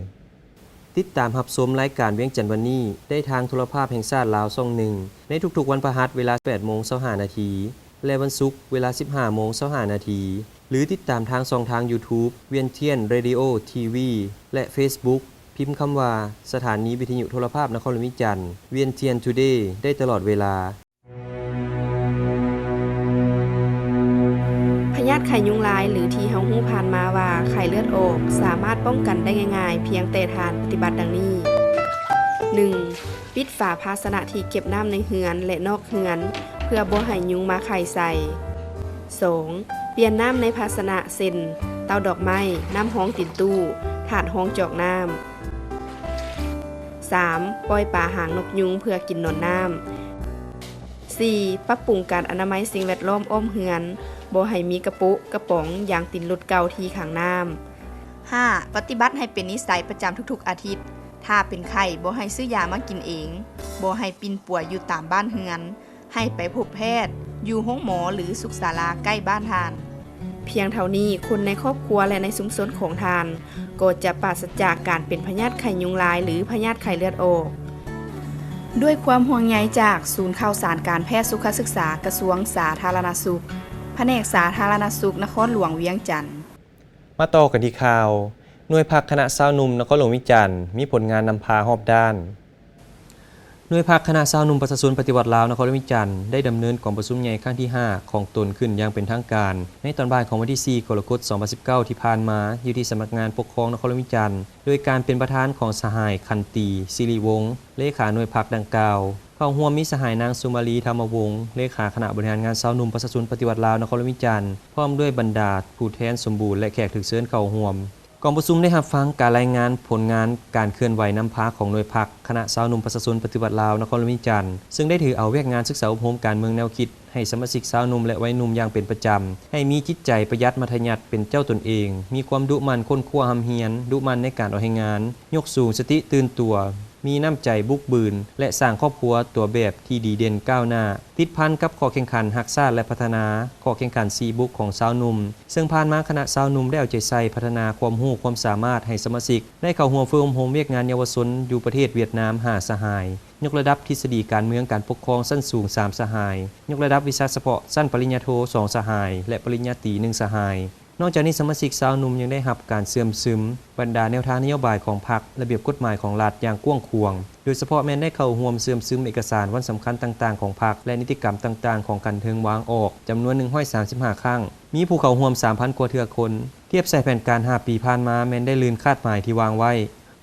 ຕິດຕາມຮັບຊົມລາຍການວຽງຈັນວັນນີ້ ໄດ້ທາງໂທລະພາບແຫ່ງຊາດລາວຊ່ອງໜຶ່ງ ໃນທຸກໆວັນພະຫັດເວລາແປດໂມງຊາວຫ້ານາທີ ແລະ ວັນສຸກເວລາສິບຫ້າໂມງຊາວຫ້ານາທີ ຫຼື ຕິດຕາມທາງຊ່ອງທາງ YouTube ວຽງທຽນ Radio TV ແລະ Facebook ພິມຄຳວ່າ ສະຖານີວິທະຍຸໂທລະພາບນະຄອນຫຼວງວຽງຈັນ ວຽງທຽນ Today ໄດ້ຕະຫຼອດເວລາ. ພະຍາດໄຂ້ຍຸງລາຍ ຫຼື ທີ່ເຮົາຮູ້ຜ່ານມາວ່າໄຂ້ເລືອດອອກ ສາມາດປ້ອງກັນໄດ້ງ່າຍໆ ພຽງແຕ່ທ່ານປະຕິບັດດັ່ງນີ້: ໜຶ່ງ ປິດຝາພາຊະນະທີ່ເກັບນ້ຳໃນເຮືອນ ແລະ ນອກເຮືອນ ເພື່ອບໍ່ໃຫ້ຍຸງມາໄຂ່ໃສ່. ສອງ ປ່ຽນນ້ຳໃນພາຊະນະ ເຊັ່ນ ເຕົ້າດອກໄມ້, ນ້ຳຮອງຕີນຕູ້, ຖາດຮອງຈອກນ້ຳ. ສາມ ປ່ອຍປາຫາງນົກຍຸງເພື່ອກິນໜອນນ້ຳ. ສີ່ ປັບປຸງການອະນາໄມສິ່ງແວດລ້ອມອ້ອມເຮືອນ, ບໍ່ໃຫ້ມີກະໂປະ, ກະປ໋ອງ, ຢາງຕີນລົດເກົ່າທີ່ຂັງນ້ຳ. ຫ້າ ປະຕິບັດໃຫ້ເປັນນິໄສປະຈຳທຸກໆອາທິດ. ຖ້າເປັນໄຂ້, ບໍ່ໃຫ້ຊື້ຢາມາກິນເອງ, ບໍ່ໃຫ້ປິ່ນປົວຢູ່ຕາມບ້ານເຮືອນ, ໃຫ້ໄປພົບແພດຢູ່ໂຮງໝໍ ຫຼື ສຸກສາລາໃກ້ບ້ານທ່ານ. ພຽງເທົ່ານີ້, ຄົນໃນຄອບຄົວ ແລະ ໃນຊຸມຊົນຂອງທ່ານ ກໍຈະປາສະຈາກການເປັນພະຍາດໄຂ້ຍຸງລາຍ ຫຼື ພະຍາດໄຂ້ເລືອດອອກ. ດ້ວຍຄວາມຫ່ວງໃຍຈາກສູນຂ່າວສານການແພດສຸຂະສຶກສາ ກະຊວງສາທາລະນະສຸກ, ພະແນກສາທາລະນະສຸກນະຄອນຫຼວງວຽງຈັນ. ມາຕໍ່ກັນທີ່ຂ່າວ, ໜ່ວຍພັກຄະນະຊາວໜຸ່ມນະຄອນຫຼວງວຽງຈັນ ມີຜົນງານນຳພາຮອບດ້ານ. ໜ່ວຍພັກຄະນະຊາວໜຸ່ມປະຊາຊົນປະຕິວັດລາວນະຄອນຫຼວງວຽງຈັນ ໄດ້ດຳເນີນກອງປະຊຸມໃຫຍ່ຄັ້ງທີຫ້າຂອງຕົນຂຶ້ນຢ່າງເປັນທາງການ ໃນຕອນບ່າຍຂອງວັນທີສີ່ ກໍລະກົດ ສອງພັນສິບເກົ້າ ທີ່ຜ່ານມາ ຢູ່ທີ່ສຳນັກງານປົກຄອງນະຄອນຫຼວງວຽງຈັນ ໂດຍການເປັນປະທານຂອງສະຫາຍ ຂັນຕີ ສິລິວົງ ເລຂາໜ່ວຍພັກດັ່ງກ່າວ. ເຂົ້າຮ່ວມມີສະຫາຍ ນາງ ສຸມາລີ ທຳມະວົງ ເລຂາຄະນະບໍລິຫານງານຊາວໜຸ່ມປະຊາຊົນປະຕິວັດລາວນະຄອນຫຼວງວຽງຈັນ ພ້ອມດ້ວຍບັນດາຜູ້ແທນສົມບູນ ແລະ ແຂກຖືກເຊີນເຂົ້າຮ່ວມ. ກອງປະຊຸມໄດ້ຮັບຟັງການລາຍງານຜົນງານການເຄື່ອນໄຫວນຳພາຂອງໜ່ວຍພັກຄະນະຊາວໜຸ່ມປະຊາຊົນປະຕິວັດລາວນະຄອນຫຼວງວຽງຈັນ ເຊິ່ງໄດ້ຖືເອົາວຽກງານສຶກສາອົບຮົມການເມືອງແນວຄິດໃຫ້ສະມາຊິກຊາວໜຸ່ມ ແລະ ໄວໜຸ່ມຢ່າງເປັນປະຈຳ, ໃຫ້ມີຈິດໃຈປະຢັດມັດທະຍັດເປັນເຈົ້າຕົນເອງ, ມີຄວາມດຸໝັ່ນຄົ້ນຄວ້າຮ່ຳຮຽນ, ດຸໝັ່ນໃນການອອກແຮງງານ, ຍົກສູງສະຕິຕື່ນຕົວ, ມີນ້ຳໃຈບຸກບືນ ແລະ ສ້າງຄອບຄົວຕົວແບບທີ່ດີເດັ່ນກ້າວໜ້າ, ຕິດພັນກັບຂໍ້ແຂ່ງຂັນຮັກຊາດ ແລະ ພັດທະນາຂໍ້ແຂ່ງຂັນສີ່ບຸກຂອງຊາວໜຸ່ມ, ເຊິ່ງຜ່ານມາຄະນະຊາວໜຸ່ມໄດ້ເອົາໃຈໃສ່ພັດທະນາຄວາມຮູ້ຄວາມສາມາດໃຫ້ສະມາຊິກ ໄດ້ເຂົ້າຮ່ວມຝຶກອົບຮົມວຽກງານເຍົາວະຊົນຢູ່ປະເທດຫວຽດນາມຫ້າສະຫາຍ, ຍົກລະດັບທິດສະດີການເມືອງການປົກຄອງຊັ້ນສູງສາມສະຫາຍ, ຍົກລະດັບວິຊາສະເພາະຊັ້ນປະລິນຍາໂທສອງສະຫາຍ ແລະ ປະລິນຍາຕີໜຶ່ງສະຫາຍ. ນອກຈາກນີ້ ສະມາຊິກຊາວໜຸ່ມຍັງໄດ້ຮັບການເຊື່ອມຊຶມບັນດາແນວທາງນະໂຍບາຍຂອງພັກ, ລະບຽບກົດໝາຍຂອງລັດຢ່າງກວ້າງຂວາງ, ໂດຍສະເພາະແມ່ນໄດ້ເຂົ້າຮ່ວມເຊື່ອມຊຶມເອກະສານວັນສຳຄັນຕ່າງໆຂອງພັກ ແລະ ນິຕິກຳຕ່າງໆຂອງຂັ້ນເທິງວາງອອກ ຈຳນວນໜຶ່ງຮ້ອຍສາມສິບຫ້າຄັ້ງ, ມີຜູ້ເຂົ້າຮ່ວມສາມພັນກວ່າເທື່ອຄົນ. ທຽບໃສ່ແຜນການຫ້າປີຜ່ານມາ ແມ່ນໄດ້ລື່ນຄາດໝາຍທີ່ວາງໄວ້,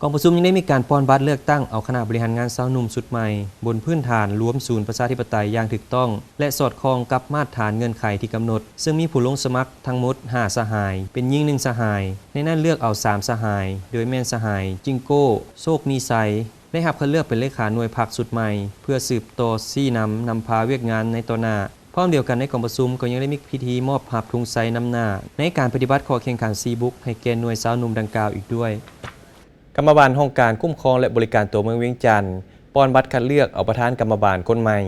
ກອງປະຊຸມຍັງໄດ້ມີການປ່ອນບັດເລືອກຕັ້ງເອົາຄະນະບໍລິຫານງານຊາວໜຸ່ມຊຸດໃໝ່ ບົນພື້ນຖານລວມສູນປະຊາທິປະໄຕຢ່າງຖືກຕ້ອງ ແລະ ສອດຄ່ອງກັບມາດຖານເງື່ອນໄຂທີ່ກຳນົດ, ເຊິ່ງມີຜູ້ລົງສະໝັກທັງໝົດຫ້າສະຫາຍ, ເປັນຍິງໜຶ່ງສະຫາຍ, ໃນນັ້ນເລືອກເອົາສາມສະຫາຍ ໂດຍແມ່ນສະຫາຍ ຈິງໂກ້ ໂຊກມີໄຊ ໄດ້ຮັບຄັດເລືອກເປັນເລຂາໜ່ວຍພັກຊຸດໃໝ່ ເພື່ອສືບຕໍ່ຊີ້ນຳນຳພາວຽກງານໃນຕໍ່ໜ້າ. ພ້ອມດຽວກັນໃນກອງປະຊຸມກໍຍັງໄດ້ມີພິທີມອບຮັບທຸງໄຊນຳໜ້າ ໃນການປະຕິບັດຂໍ້ແຂ່ງຂັນສີ່ບຸກໃຫ້ແກ່ໜ່ວຍຊາວໜຸ່ມດັ່ງກ່າວອີກດ້ວຍ. ກຳມະບານຫ້ອງການຄຸ້ມຄອງ ແລະ ບໍລິການຕົວເມືອງວຽງຈັນ ປ່ອນບັດຄັດເລືອກເອົາປະທານກຳມະບານຄົນໃໝ່.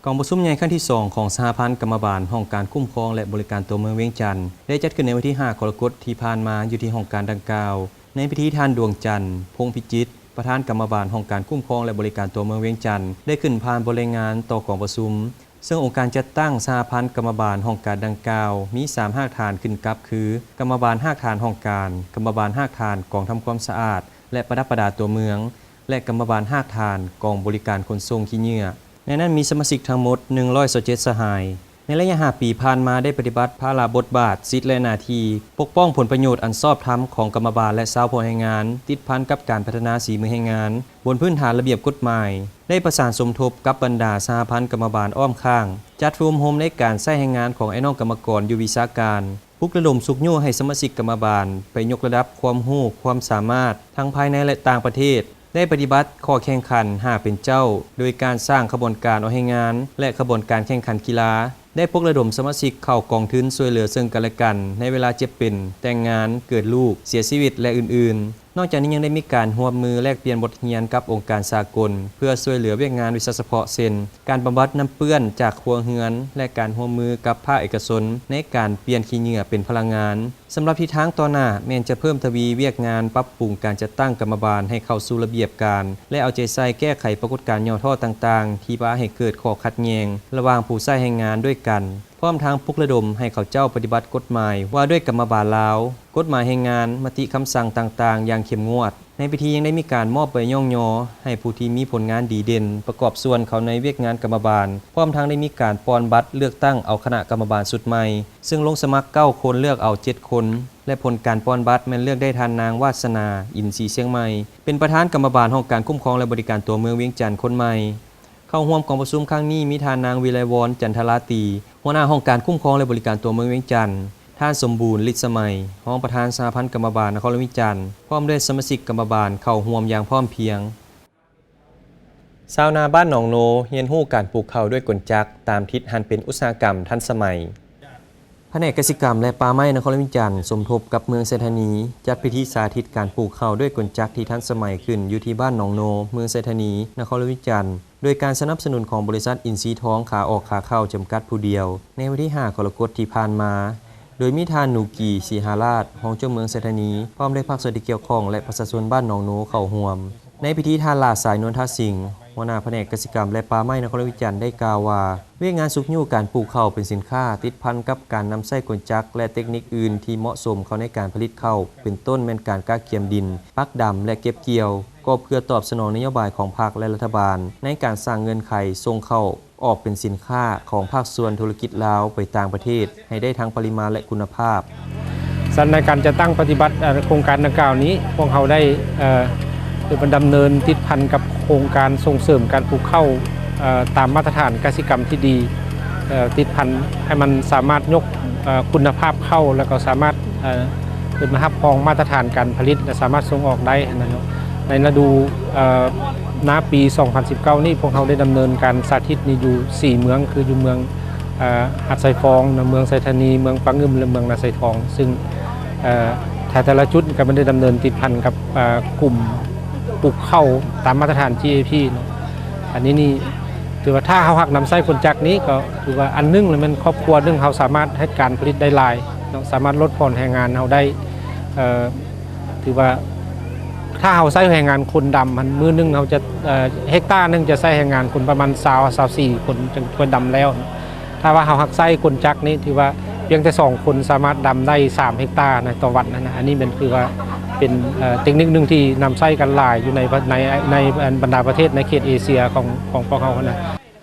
ກອງປະຊຸມໃຫຍ່ຄັ້ງທີສອງຂອງສະຫະພັນກຳມະບານຫ້ອງການຄຸ້ມຄອງ ແລະ ບໍລິການຕົວເມືອງວຽງຈັນ ໄດ້ຈັດຂຶ້ນໃນວັນທີຫ້າ ກໍລະກົດທີ່ຜ່ານມາ ຢູ່ທີ່ຫ້ອງການດັ່ງກ່າວ. ໃນພິທີ ທ່ານ ດວງຈັນ ພົງພິຈິດ ປະທານກຳມະບານຫ້ອງການຄຸ້ມຄອງ ແລະ ບໍລິການຕົວເມືອງວຽງຈັນ ໄດ້ຂຶ້ນຜ່ານບົດລາຍງານຕໍ່ກອງປະຊຸມ, ເຊິ່ງອົງການຈັດຕັ້ງສະຫະພັນກຳມະບານຫ້ອງການດັ່ງກ່າວ ມີສາມຮາກຖານຂຶ້ນກັບຄື ກຳມະບານຮາກຖານຫ້ອງການ, ກຳມະບານຮາກຖານກອງທຳຄວາມສະອາດ ແລະ ປະດັບປະດາຕົວເມືອງ ແລະ ກຳມະບານຮາກຖານກອງບໍລິການຂົນສົ່ງຂີ້ເຫຍື້ອ. ໃນນັ້ນມີສະມາຊິກທັງໝົດໜຶ່ງຮ້ອຍຊາວເຈັດສະຫາຍ. ໃນໄລຍະຫ້າປີຜ່ານມາໄດ້ປະຕິບັດພາລະບົດບາດ, ສິດ ແລະ ໜ້າທີ່ ປົກປ້ອງຜົນປະໂຫຍດອັນຊອບທຳຂອງກຳມະບານ ແລະ ຊາວພາວແຮງງານ ຕິດພັນກັບການພັດທະນາສີມືແຮງງານ ບົນພື້ນຖານລະບຽບກົດໝາຍ, ໄດ້ປະສານສົມທົບກັບບັນດາສະຫະພັນກຳມະບານອ້ອມຂ້າງ, ຈັດຝຶກອົບຮົມໃນການໃຊ້ແຮງງານຂອງອ້າຍນ້ອງກຳມະກອນຢູ່ວິຊາການ, ປຸກລະດົມຊຸກຍູ້ໃຫ້ສະມາຊິກກຳມະບານໄປຍົກລະດັບຄວາມຮູ້ຄວາມສາມາດທັງພາຍໃນ ແລະ ຕ່າງປະເທດ, ໄດ້ປະຕິບັດຂໍ້ແຂ່ງຂັນຫ້າເປັນເຈົ້າ ໂດຍການສ້າງຂະບວນການອອກແຮງງານ ແລະ ຂະບວນການແຂ່ງຂັນກິລາ, ໄດ້ປົກລະດົມສະມາຊິກເຂົ້າກອງທຶນຊ່ວຍເຫຼືອເຊິ່ງກັນແລະກັນໃນເວລາເຈັບເປັນ, ແຕ່ງງານ, ເກີດລູກ, ເສຍຊີວິດ ແລະ ອື່ນໆ. ນອກຈາກນີ້ຍັງໄດ້ມີການຮ່ວມມືແລກປ່ຽນບົດຮຽນກັບອົງການສາກົນ ເພື່ອຊ່ວຍເຫຼືອວຽກງານວິຊາສະເພາະ ເຊັ່ນ ການບຳບັດນ້ຳເປື້ອນຈາກຄົວເຮືອນ ແລະ ການຮ່ວມມືກັບພາກເອກະຊົນໃນການປ່ຽນຂີ້ເຫຍື້ອເປັນພະລັງງານ. ສຳລັບທິດທາງຕໍ່ໜ້າແມ່ນຈະເພີ່ມທະວີວຽກງານປັບປຸງການຈັດຕັ້ງກຳມະບານໃຫ້ເຂົ້າສູ່ລະບຽບການ ແລະ ເອົາໃຈໃສ່ແກ້ໄຂປາກົດການຫຍໍ້ທໍ້ຕ່າງໆ ທີ່ພາໃຫ້ເກີດຂໍ້ຂັດແຍ່ງລະຫວ່າງຜູ້ໃຊ້ແຮງງານດ້ວຍກັນ, ພ້ອມທັງປຸກລະດົມໃຫ້ເຂົາເຈົ້າປະຕິບັດກົດໝາຍວ່າດ້ວຍກຳມະບານລາວ, ກົດໝາຍແຮງງານ, ມະຕິຄຳສັ່ງຕ່າງໆຢ່າງເຂັ້ມງວດ. ໃນພິທີຍັງໄດ້ມີການມອບໃບຍ້ອງຍໍໃຫ້ຜູ້ທີ່ມີຜົນງານດີເດັ່ນປະກອບສ່ວນເຂົ້າໃນວຽກງານກຳມະບານ, ພ້ອມທັງໄດ້ມີການປ່ອນບັດເລືອກຕັ້ງເອົາຄະນະກຳມະບານຊຸດໃໝ່ ເຊິ່ງລົງສະໝັກເກົ້າຄົນ ເລືອກເອົາເຈັດຄົນ ແລະ ຜົນການປ່ອນບັດແມ່ນເລືອກໄດ້ທ່ານນາງ ວາດສະໜາ ອິນສີຊຽງໃໝ່ ເປັນປະທານກຳມະບານຫ້ອງການຄຸ້ມຄອງ ແລະ ບໍລິການຕົວເມືອງວຽງຈັນຄົນໃໝ່. ເຂົ້າຮ່ວມກອງປະຊຸມຄັ້ງນີ້ມີທ່ານນາງ ວິໄລວອນ ຈັນທະລາຕີ ຫົວໜ້າຫ້ອງການຄຸ້ມຄອງ ແລະ ບໍລິການຕົວເມືອງວຽງຈັນ, ທ່ານ ສົມບູນ ລິດສະໄໝ ຮອງປະທານສະຫະພັນກຳມະບານນະຄອນຫຼວງວຽງຈັນ ພ້ອມດ້ວຍສະມາຊິກກຳມະບານເຂົ້າຮ່ວມຢ່າງພ້ອມພຽງ. ຊາວນາບ້ານໜອງໂນຮຽນຮູ້ການປູກເຂົ້າດ້ວຍກົນຈັກ ຕາມທິດຫັນເປັນອຸດສາຫະກຳທັນສະໄໝ. ພະແນກກະສິກຳ ແລະ ປ່າໄມ້ນະຄອນຫຼວງວຽງຈັນ ສົມທົບກັບເມືອງໄຊທານີ ຈັດພິທີສາທິດການປູກເຂົ້າດ້ວຍກົນຈັກທີ່ທັນສະໄໝຂຶ້ນຢູ່ທີ່ບ້ານໜອງໂນ ເມືອງໄຊທານີ ນະຄອນຫຼວງວຽງຈັນ ໂດຍການສະໜັບສະໜູນຂອງບໍລິສັດອິນຊີທອງຂາອອກຂາເຂົ້າຈຳກັດຜູ້ດຽວ ໃນວັນທີຫ້າ ກໍລະກົດທີ່ຜ່ານມາ, ໂດຍມີທ່ານ ໜູກີ ສີຫາລາດ ຮອງເຈົ້າເມືອງໄຊທານີ ພ້ອມດ້ວຍພາກສ່ວນທີ່ກ່ຽວຂ້ອງ ແລະ ປະຊາຊົນບ້ານໜອງໂນເຂົ້າຮ່ວມ. ໃນພິທີ ທ່ານ ຫຼ້າສາຍ ນວນທາສິງ ຫົວໜ້າພະແນກກະສິກຳ ແລະ ປ່າໄມ້ນະຄອນຫຼວງວຽງຈັນ ໄດ້ກ່າວວ່າ ວຽກງານຊຸກຍູ້ການປູກເຂົ້າເປັນສິນຄ້າ ຕິດພັນກັບການນຳໃຊ້ກົນຈັກ ແລະ ເຕັກນິກອື່ນທີ່ເໝາະສົມເຂົ້າໃນການຜະລິດເຂົ້າ ເປັນຕົ້ນແມ່ນການກະກຽມດິນ, ປັກດຳ ແລະ ເກັບກ່ຽວ, ກໍເພື່ອຕອບສະໜອງນະໂຍບາຍຂອງພັກ ແລະ ລັດຖະບານ ໃນການສ້າງເງື່ອນໄຂສົ່ງເຂົ້າ ອອກເປັນສິນຄ້າຂອງພາກສ່ວນທຸລະກິດລາວໄປຕ່າງປະເທດໃຫ້ໄດ້ທັງປະລິມານ ແລະ ຄຸນນະພາບ. ສະນັ້ນ ໃນການຈັດຕັ້ງປະຕິບັດ ເອີ ໂຄງການດັ່ງກ່າວນີ້ ພວກເຮົາໄດ້ ເອີ ຖືວ່າດຳເນີນຕິດພັນກັບໂຄງການສົ່ງເສີມການປູກເຂົ້າ ເອີ ຕາມມາດຕະຖານກະສິກຳທີ່ດີ ເອີ ຕິດພັນໃຫ້ມັນສາມາດຍົກ ເອີ ຄຸນນະພາບເຂົ້າ ແລ້ວກໍສາມາດ ເອີ ເປັນມາຮັບຮອງມາດຕະຖານການຜະລິດ ແລະ ສາມາດສົ່ງອອກໄດ້ນະ. ໃນລະດູ ເອີ ນາປີສອງພັນສິບເກົ້ານີ້ ພວກເຮົາໄດ້ດຳເນີນການສາທິດນີ້ຢູ່ສີ່ເມືອງ ຄືຢູ່ເມືອງ ເອີ ຫາດຊາຍຟອງ, ເມືອງໄຊທານີ, ເມືອງປາງງຶມ ແລະ ເມືອງນາຊາຍທອງ ຊຶ່ງ ເອີ ແຕ່ລະຈຸດກໍແມ່ນໄດ້ດຳເນີນຕິດພັນກັບ ເອີ ກຸ່ມປູກເຂົ້າຕາມມາດຕະຖານ ຈີ ເອ ພີ ເນາະ. ອັນນີ້ນີ້ ຖືວ່າຖ້າເຮົາຫາກນຳໃຊ້ກົນຈັກນີ້ ກໍຖືວ່າອັນໜຶ່ງລະແມ່ນຄອບຄົວໜຶ່ງເຮົາສາມາດເຮັດການຜະລິດໄດ້ຫຼາຍເນາະ, ສາມາດລົດຜ່ອນແຮງງານເຮົາໄດ້ ເອີ ຖືວ່າຖ້າເຮົາໃຊ້ແຮງງານຄົນດຳຫັ້ນ ມື້ໜຶ່ງເຮົາຈະ ເອີ ເຮັກຕາໜຶ່ງຈະໃຊ້ແຮງງານຄົນປະມານຊາວ ຊາວສີ່ຄົນ ຈຶ່ງຄ່ອຍດຳແລ້ວ. ຖ້າວ່າເຮົາຫາກໃຊ້ກົນຈັກນີ້ ຖືວ່າພຽງແຕ່ສອງຄົນສາມາດດຳໄດ້ສາມເຮັກຕາໃນຕໍ່ວັນຫັ້ນນະ. ອັນນີ້ແມ່ນ ຄືວ່າເປັນ ເອີ ເຕັກນິກໜຶ່ງທີ່ນຳໃຊ້ກັນຫຼາຍຢູ່ໃນ ໃນ ໃນບັນດາປະເທດໃນເຂດເອເຊຍຂອງ ຂອງພວກເຮົາຫັ້ນນະ.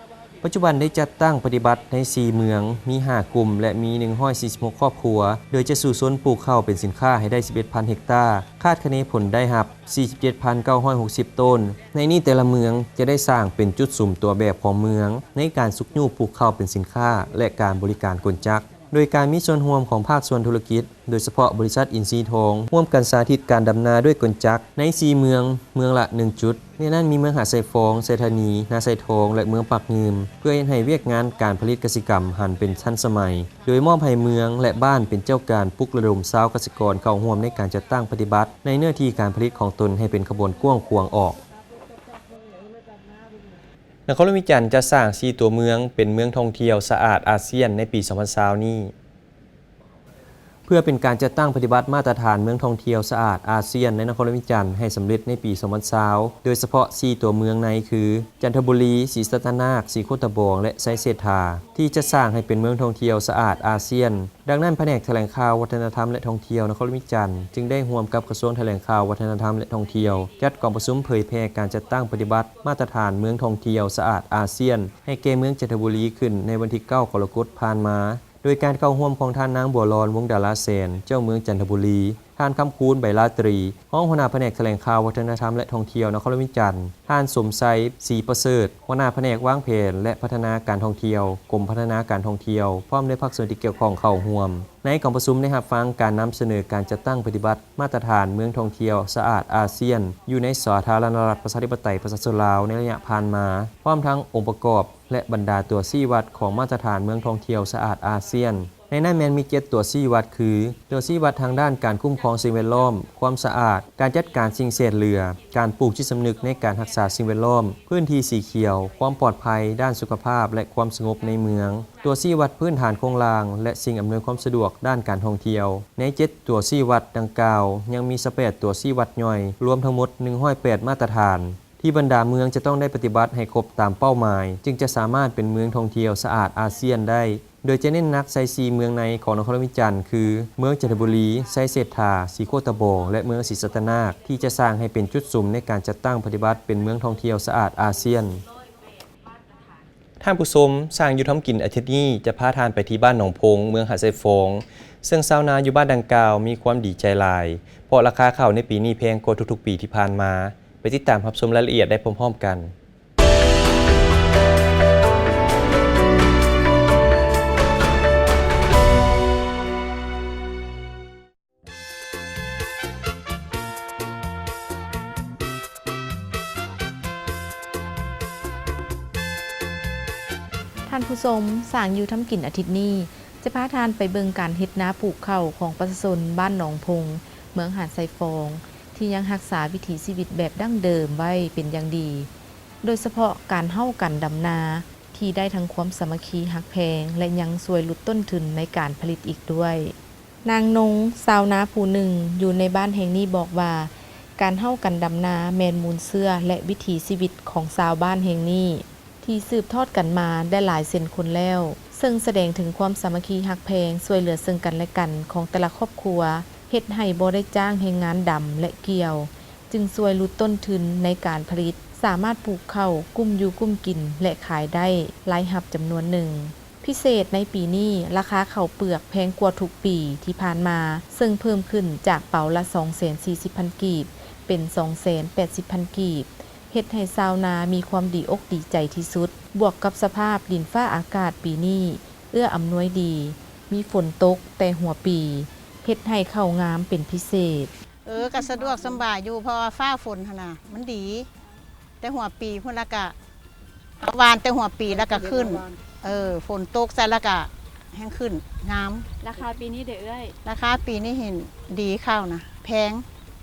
ປັດຈຸບັນໄດ້ຈັດຕັ້ງປະຕິບັດໃນສີ່ເມືອງ, ມີຫ້າກຸ່ມ ແລະ ມີໜຶ່ງຮ້ອຍສີ່ສິບຫົກຄອບຄົວ, ໂດຍຈະສູ້ຊົນປູກເຂົ້າເປັນສິນຄ້າໃຫ້ໄດ້ສິບເອັດພັນເຮັກຕາ, ຄາດຄະເນຜົນໄດ້ຮັບສີ່ສິບເຈັດພັນເກົ້າຮ້ອຍຫົກສິບໂຕນ. ໃນນີ້ແຕ່ລະເມືອງຈະໄດ້ສ້າງເປັນຈຸດສຸມຕົວແບບຂອງເມືອງ ໃນການຊຸກຍູ້ປູກເຂົ້າເປັນສິນຄ້າ ແລະ ການບໍລິການກົນຈັກ, ໂດຍການມີສ່ວນຮ່ວມຂອງພາກສ່ວນທຸລະກິດ, ໂດຍສະເພາະບໍລິສັດອິນຊີທອງ ຮ່ວມກັນສາທິດການດຳນາດ້ວຍກົນຈັກໃນສີ່ເມືອງ, ເມືອງລະໜຶ່ງຈຸດ. ໃນນັ້ນມີເມືອງຫາດຊາຍຟອງ, ໄຊທານີ, ນາຊາຍທອງ ແລະ ເມືອງປາກງື່ມ ເພື່ອເຮັດໃຫ້ວຽກງານການຜະລິດກະສິກຳຫັນເປັນທັນສະໄໝ, ໂດຍມອບໃຫ້ເມືອງ ແລະ ບ້ານເປັນເຈົ້າການປຸກລະດົມຊາວກະສິກອນເຂົ້າຮ່ວມໃນການຈັດຕັ້ງປະຕິບັດໃນເນື້ອທີ່ການຜະລິດຂອງຕົນໃຫ້ເປັນຂະບວນກວ້າງຂວາງອອກ. ນະຄອນຫຼວງວຽງຈັນຈະສ້າງສີ່ຕົວເມືອງເປັນເມືອງທ່ອງທ່ຽວສະອາດອາຊຽນໃນປີສອງພັນຊາວນີ້. ເພື່ອເປັນການຈັດຕັ້ງປະຕິບັດມາດຕະຖານເມືອງທ່ອງທ່ຽວສະອາດອາຊຽນໃນນະຄອນຫຼວງວຽງຈັນໃຫ້ສຳເລັດໃນປີສອງພັນຊາວ ໂດຍສະເພາະສີ່ຕົວເມືອງໃນຄື ຈັນທະບູລີ, ສີສັດຕະນາກ, ສີໂຄດຕະບອງ ແລະ ໄຊເສດຖາ ທີ່ຈະສ້າງໃຫ້ເປັນເມືອງທ່ອງທ່ຽວສະອາດອາຊຽນ. ດັ່ງນັ້ນ, ພະແນກຖະແຫຼງຂ່າວ, ວັດທະນະທຳ ແລະ ທ່ອງທ່ຽວນະຄອນຫຼວງວຽງຈັນ ຈຶ່ງໄດ້ຮ່ວມກັບກະຊວງຖະແຫຼງຂ່າວ, ວັດທະນະທຳ ແລະ ທ່ອງທ່ຽວ ຈັດກອງປະຊຸມເຜີຍແຜ່ການຈັດຕັ້ງປະຕິບັດມາດຕະຖານເມືອງທ່ອງທ່ຽວສະອາດອາຊຽນ ໃຫ້ແກ່ເມືອງຈັນທະບູລີຂຶ້ນໃນວັນທີເກົ້າ ກໍລະກົດຜ່ານມາ. ໂດຍການເຂົ້າຮ່ວມຂອງທ່ານນາງ ບົວລອນ ວົງດາລາແສນ ເຈົ້າເມືອງຈັນທະບູລີ, ທ່ານ ຄຳຄູນ ໃບລາຕຣີ ຮອງຫົວໜ້າພະແນກຖະແຫຼງຂ່າວ, ວັດທະນະທຳ ແລະ ທ່ອງທ່ຽວນະຄອນຫຼວງວຽງຈັນ, ທ່ານ ສົມໄຊ ສີປະເສີດ ຫົວໜ້າພະແນກວາງແຜນ ແລະ ພັດທະນາການທ່ອງທ່ຽວ ກົມພັດທະນາການທ່ອງທ່ຽວ ພ້ອມດ້ວຍພາກສ່ວນທີ່ກ່ຽວຂ້ອງເຂົ້າຮ່ວມ. ໃນກອງປະຊຸມໄດ້ຮັບຟັງການນຳສະເໜີການຈັດຕັ້ງປະຕິບັດມາດຕະຖານເມືອງທ່ອງທ່ຽວສະອາດອາຊຽນ ຢູ່ໃນສາທາລະນະລັດ ປະຊາທິປະໄຕ ປະຊາຊົນລາວ ໃນໄລຍະຜ່ານມາ, ພ້ອມທັງອົງປະກອບ ແລະ ບັນດາຕົວຊີ້ວັດຂອງມາດຕະຖານເມືອງທ່ອງທ່ຽວສະອາດອາຊຽນ. ໃນນັ້ນແມ່ນມີເຈັດຕົວຊີ້ວັດຄື ຕົວຊີ້ວັດທາງດ້ານການຄຸ້ມຄອງສິ່ງແວດລ້ອມ, ຄວາມສະອາດ, ການຈັດການສິ່ງເສດເຫຼືອ, ການປູກຈິດສຳນຶກໃນການຮັກສາສິ່ງແວດລ້ອມ, ພື້ນທີ່ສີຂຽວ, ຄວາມປອດໄພດ້ານສຸຂະພາບ ແລະ ຄວາມສະຫງົບໃນເມືອງ, ຕົວຊີ້ວັດພື້ນຖານໂຄງລ່າງ ແລະ ສິ່ງອຳນວຍຄວາມສະດວກດ້ານການທ່ອງທ່ຽວ. ໃນເຈັດຕົວຊີ້ວັດດັ່ງກ່າວ ຍັງມີຊາວແປດຕົວຊີ້ວັດຍ່ອຍ, ລວມທັງໝົດໜຶ່ງຮ້ອຍແປດມາດຕະຖານ ທີ່ບັນດາເມືອງຈະຕ້ອງໄດ້ປະຕິບັດໃຫ້ຄົບຕາມເປົ້າໝາຍ, ຈຶ່ງຈະສາມາດເປັນເມືອງທ່ອງທ່ຽວສະອາດອາຊຽນໄດ້, ໂດຍຈະເນັ້ນໜັກໃສ່ສີ່ເມືອງໃນຂອງນະຄອນຫຼວງວຽງຈັນ ຄື ເມືອງຈັນທະບູລີ, ໄຊເສດຖາ, ສີໂຄດຕະບອງ ແລະ ເມືອງສີສັດຕະນາກ ທີ່ຈະສ້າງໃຫ້ເປັນຈຸດສຸມໃນການຈັດຕັ້ງປະຕິບັດເປັນເມືອງທ່ອງທ່ຽວສະອາດອາຊຽນ. ທ່ານຜູ້ຊົມ, ຊ່າງຢູ່ທຳກິນອາທິດນີ້ຈະພາທ່ານໄປທີ່ບ້ານໜອງພົງ, ເມືອງຫາດຊາຍຟອງ, ເຊິ່ງຊາວນາຢູ່ບ້ານດັ່ງກ່າວມີຄວາມດີໃຈຫຼາຍ, ເພາະລາຄາເຂົ້າໃນປີນີ້ແພງກວ່າທຸກໆປີທີ່ຜ່ານມາ. ໄປຕິດຕາມຮັບຊົມລາຍລະອຽດໄດ້ພ້ອມໆກັນ. ທ່ານຜູ້ຊົມ, ຊ່າງຢູ່ທຳກິນອາທິດນີ້ ຈະພາທ່ານໄປເບິ່ງການເຮັດນາປູກເຂົ້າຂອງປະຊາຊົນບ້ານໜອງພົງ, ເມືອງຫາດຊາຍຟອງ ທີ່ຍັງຮັກສາວິຖີຊີວິດແບບດັ້ງເດີມໄວ້ເປັນຢ່າງດີ, ໂດຍສະເພາະການເຮົາກັນດຳນາ ທີ່ໄດ້ທັງຄວາມສາມັກຄີຮັກແພງ ແລະ ຍັງຊ່ວຍຫຼຸດຕົ້ນທຶນໃນການຜະລິດອີກດ້ວຍ. ນາງນົງ, ຊາວນາຜູ້ໜຶ່ງຢູ່ໃນບ້ານແຫ່ງນີ້ບອກວ່າ ການເຮົາກັນດຳນາແມ່ນມູນເຊື້ອ ແລະ ວິຖີຊີວິດຂອງຊາວບ້ານແຫ່ງນີ້ ທີ່ສືບທອດກັນມາໄດ້ຫຼາຍເຊັ່ນຄົນແລ້ວ, ເຊິ່ງສະແດງເຖິງຄວາມສາມັກຄີຮັກແພງ ຊ່ວຍເຫຼືອເຊິ່ງກັນແລະກັນຂອງແຕ່ລະຄອບຄົວ, ເຮັດໃຫ້ບໍ່ໄດ້ຈ້າງແຮງງານດຳ ແລະ ກ່ຽວ, ຈຶ່ງຊ່ວຍຫຼຸດຕົ້ນທຶນໃນການຜະລິດ, ສາມາດປູກເຂົ້າ, ກຸ້ມຢູ່ກຸ້ມກິນ ແລະ ຂາຍໄດ້ລາຍຮັບຈຳນວນໜຶ່ງ. ພິເສດໃນປີນີ້, ລາຄາເຂົ້າເປືອກແພງກວ່າທຸກປີທີ່ຜ່ານມາ, ເຊິ່ງເພີ່ມຂຶ້ນຈາກເປົາລະສອງແສນສີ່ສິບພັນກີບ ເປັນສອງແສນແປດສິບພັນກີບ, ເຮັດໃຫ້ຊາວນາມີຄວາມດີອົກດີໃຈທີ່ສຸດ, ບວກກັບສະພາບດິນຟ້າອາກາດປີນີ້ເອື້ອອຳນວຍດີ, ມີຝົນຕົກແຕ່ຫົວປີ, ເຮັດໃຫ້ເຂົ້າງາມເປັນພິເສດ. ເອີ ກໍສະດວກສຳບາຍຢູ່ ເພາະວ່າຟ້າຝົນຫັ້ນນະ ມັນດີ ແຕ່ຫົວປີພຸ້ນ ລະກະ ເຮົາຫວ່ານແຕ່ຫົວປີລະກະຂຶ້ນ. ເອີ ຝົນຕົກໃສ່ລະກະແຮ່ງຂຶ້ນງາມ. ລາຄາປີນີ້ເດເອື້ອຍ? ລາຄາປີນີ້ເຫັນດີ ເຂົ້ານະແພງ.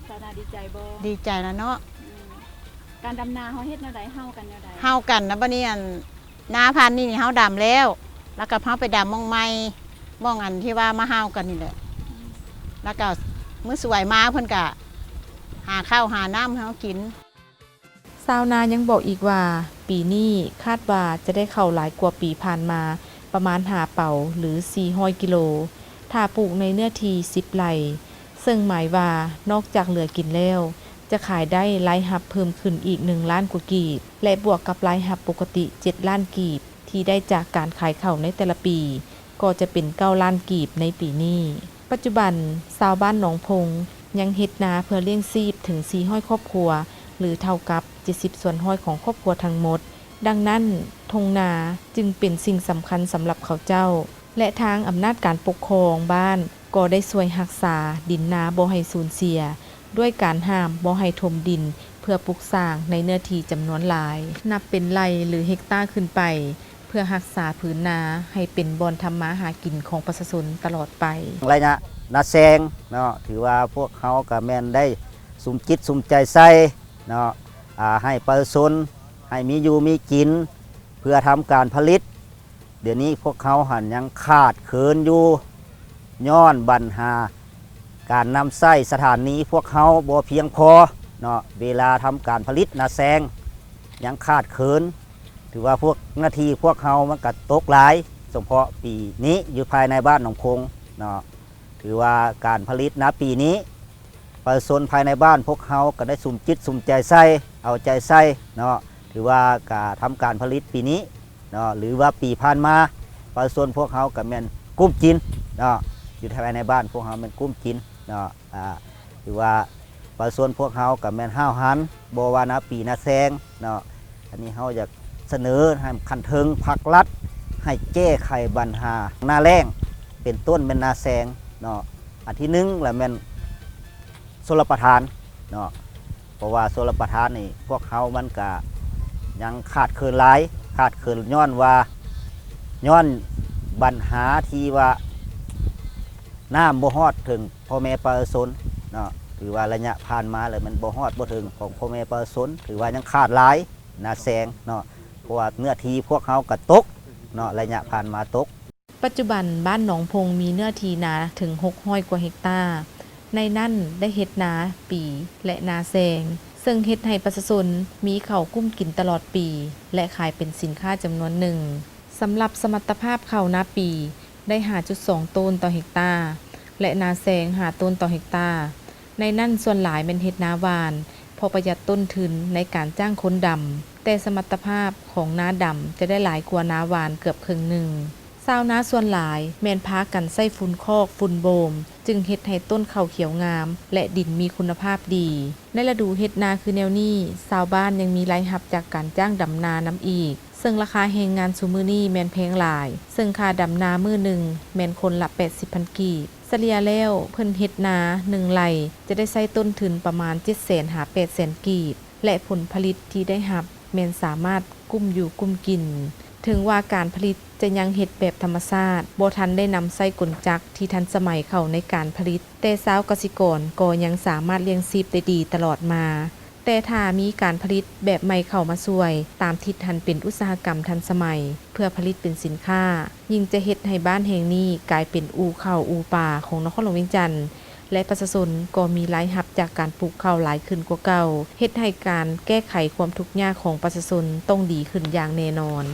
ຊາວນາດີໃຈບໍ່? ດີໃຈລະເນາະ. ອືມ ການດຳນາເຮົາເຮັດແນວໃດ? ເຮົາກັນແນວໃດ? ເຮົາກັນນະ ບາດນີ້ ອັນ ນາພັນນີ້ເຮົາດຳແລ້ວ ລະກະເຮົາໄປດຳໝ່ອງໃໝ່ ໝ່ອງອັນທີ່ວ່າມາເຮົາກັນນີ້ແຫຼະ. ອືມ ລະກະມື້ສວຍມາເພິ່ນກະຫາເຂົ້າຫານ້ຳໃຫ້ເຮົາກິນ. ຊາວນາຍັງບອກອີກວ່າ ປີນີ້ຄາດວ່າຈະໄດ້ເຂົ້າຫຼາຍກວ່າປີຜ່ານມາປະມານຫ້າເປົາ ຫຼື ສີ່ຮ້ອຍກິໂລ ຖ້າປູກໃນເນື້ອທີ່ສິບໄຮ່, ເຊິ່ງໝາຍວ່ານອກຈາກເຫຼືອກິນແລ້ວ ຈະຂາຍໄດ້ລາຍຮັບເພີ່ມຂຶ້ນອີກໜຶ່ງລ້ານກວ່າກີບ ແລະ ບວກກັບລາຍຮັບປົກກະຕິເຈັດລ້ານກີບ ທີ່ໄດ້ຈາກການຂາຍເຂົ້າໃນແຕ່ລະປີ ກໍຈະເປັນເກົ້າລ້ານກີບໃນປີນີ້. ປັດຈຸບັນ ຊາວບ້ານໜອງພົງ ຍັງເຮັດນາເພື່ອລ້ຽງຊີບເຖິງສີ່ຮ້ອຍຄອບຄົວ ຫຼື ເທົ່າກັບເຈັດສິບສ່ວນຮ້ອຍຂອງຄອບຄົວທັງໝົດ. ດັ່ງນັ້ນ, ທົ່ງນາຈຶ່ງເປັນສິ່ງສຳຄັນສຳລັບເຂົາເຈົ້າ ແລະ ທາງອຳນາດການປົກຄອງບ້ານກໍໄດ້ຊ່ວຍຮັກສາດິນນາບໍ່ໃຫ້ສູນເສຍ ດ້ວຍການຫ້າມບໍ່ໃຫ້ຖົມດິນເພື່ອປຸກສ້າງໃນເນື້ອທີ່ຈຳນວນຫຼາຍ ນັບເປັນໄຮ່ ຫຼື ເຮັກຕາຂຶ້ນໄປ ເພື່ອຮັກສາພື້ນນາໃຫ້ເປັນບ່ອນທຳມາຫາກິນຂອງປະຊາຊົນຕະຫຼອດໄປ. ໄລຍະນາແຊງເນາະ ຖືວ່າພວກເຮົາກະແມ່ນໄດ້ສຸມຈິດສຸມໃຈໃສ່ເນາະ ອາ ໃຫ້ປະຊາຊົນ ໃຫ້ມີຢູ່ມີກິນ ເພື່ອທຳການຜະລິດ. ດຽວນີ້ພວກເຮົາຫັ້ນຍັງຂາດເຂີນຢູ່ ຍ້ອນບັນຫາການນຳໃຊ້ສະຖານີພວກເຮົາບໍ່ພຽງພໍເນາະ. ເວລາທຳການຜະລິດນາແຊງຍັງຂາດເຂີນ ຖືວ່າພວກເນື້ອທີ່ພວກເຮົາມັນກະຕົກຫຼາຍ, ສະເພາະປີນີ້ຢູ່ພາຍໃນບ້ານໜອງຄົງເນາະ. ຖືວ່າການຜະລິດນາປີນີ້ ປະຊາຊົນພາຍໃນບ້ານພວກເຮົາກໍໄດ້ສຸມຈິດສຸມໃຈໃສ່ ເອົາໃຈໃສ່ເນາະ. ຖືວ່າການທຳການຜະລິດປີນີ້ເນາະ ຫຼືວ່າປີຜ່ານມາ ປະຊາຊົນພວກເຮົາກໍແມ່ນກຸ້ມກິນເນາະ, ຢູ່ພາຍໃນບ້ານພວກເຮົາແມ່ນກຸ້ມກິນເນາະ. ອາ ຖືວ່າປະຊາຊົນພວກເຮົາກໍແມ່ນຫ້າວຫັນ ບໍ່ວ່ານາປີນາແຊງເນາະ. ອັນນີ້ເຮົາຢາກສະເໜີໃຫ້ຂັ້ນເທິງພາກລັດ ໃຫ້ແກ້ໄຂບັນຫານາແລ້ງ ເປັນຕົ້ນແມ່ນນາແຊງເນາະ. ອັນທີໜຶ່ງລະແມ່ນຊົນລະປະທານເນາະ ເພາະວ່າຊົນລະປະທານນີ້ພວກເຮົາມັນກະຍັງຂາດເຂີນຫຼາຍ, ຂາດເຂີນຍ້ອນວ່າ ຍ້ອນບັນຫາທີ່ວ່ານ້ຳບໍ່ຮອດເຖິງພໍ່ແມ່ປະຊາຊົນເນາະ. ຖືວ່າໄລຍະຜ່ານມາແລ້ວມັນບໍ່ຮອດບໍ່ເຖິງຂອງພໍ່ແມ່ປະຊາຊົນ ຖືວ່າຍັງຂາດຫຼາຍນາແຊງເນາະ ເພາະວ່າເນື້ອທີ່ພວກເຮົາກະຕົກເນາະ ໄລຍະຜ່ານມາຕົກ. ປັດຈຸບັນບ້ານໜອງພົງມີເນື້ອທີ່ນາເຖິງຫົກຮ້ອຍກວ່າເຮັກຕາ, ໃນນັ້ນໄດ້ເຮັດນາປີ ແລະ ນາແຊງ, ເຊິ່ງເຮັດໃຫ້ປະຊາຊົນມີເຂົ້າກຸ້ມກິນຕະຫຼອດປີ ແລະ ຂາຍເປັນສິນຄ້າຈຳນວນໜຶ່ງ. ສຳລັບສະມັດຕະພາບເຂົ້ານາປີໄດ້ຫ້າຈຸດສອງໂຕນຕໍ່ເຮັກຕາ ແລະ ນາແຊງຫ້າໂຕນຕໍ່ເຮັກຕາ. ໃນນັ້ນສ່ວນຫຼາຍແມ່ນເຮັດນາຫວ່ານ ເພາະປະຢັດຕົ້ນທຶນໃນການຈ້າງຄົນດຳ, ແຕ່ສະມັດຕະພາບຂອງນາດຳຈະໄດ້ຫຼາຍກວ່ານາຫວ່ານເກືອບເຄິ່ງໜຶ່ງ. ຊາວນາສ່ວນຫຼາຍແມ່ນພາກັນໃຊ້ຝຸ່ນຄອກ, ຝຸ່ນໂບມ, ຈຶ່ງເຮັດໃຫ້ຕົ້ນເຂົ້າຂຽວງາມ ແລະ ດິນມີຄຸນນະພາບດີ. ໃນລະດູເຮັດນາຄືແນວນີ້, ຊາວບ້ານຍັງມີລາຍຮັບຈາກການຈ້າງດຳນານຳອີກ, ເຊິ່ງລາຄາແຮງງານຊຸມື້ນີ້ແມ່ນແພງຫຼາຍ, ເຊິ່ງຄ່າດຳນາມື້ໜຶ່ງແມ່ນຄົນລະແປດສິບພັນກີບ. ສະເລ່ຍແລ້ວ, ເພິ່ນເຮັດນາໜຶ່ງໄລ່ຈະໄດ້ໃຊ້ຕົ້ນທຶນປະມານເຈັດແສນຫາແປດແສນກີບ ແລະ ຜົນຜະລິດທີ່ໄດ້ຮັບແມ່ນສາມາດກຸ້ມຢູ່ກຸ້ມກິນ. ເຖິງວ່າການຜະລິດຈະຍັງເຮັດແບບທຳມະຊາດ, ບໍ່ທັນໄດ້ນຳໃຊ້ກົນຈັກທີ່ທັນສະໄໝເຂົ້າໃນການຜະລິດ, ແຕ່ຊາວກະສິກອນກໍຍັງສາມາດລ້ຽງຊີບໄດ້ດີຕະຫຼອດມາ. ແຕ່ຖ້າມີການຜະລິດແບບໃໝ່ເຂົ້າມາຊ່ວຍ, ຕາມທິດຫັນເປັນອຸດສາຫະກຳທັນສະໄໝ ເພື່ອຜະລິດເປັນສິນຄ້າ, ຍິ່ງຈະເຮັດໃຫ້ບ້ານແຫ່ງນີ້ກາຍເປັນອູ່ເຂົ້າອູ່ປາຂອງນະຄອນຫຼວງວຽງຈັນ ແລະ ປະຊາຊົນກໍມີລາຍຮັບຈາກການປູກເຂົ້າຫຼາຍຂຶ້ນກວ່າເກົ່າ, ເຮັດໃຫ້ການແກ້ໄຂຄວາມທຸກຍາກຂອງປະຊາຊົນຕ້ອງດີຂຶ້ນຢ່າງແນ່ນອນ.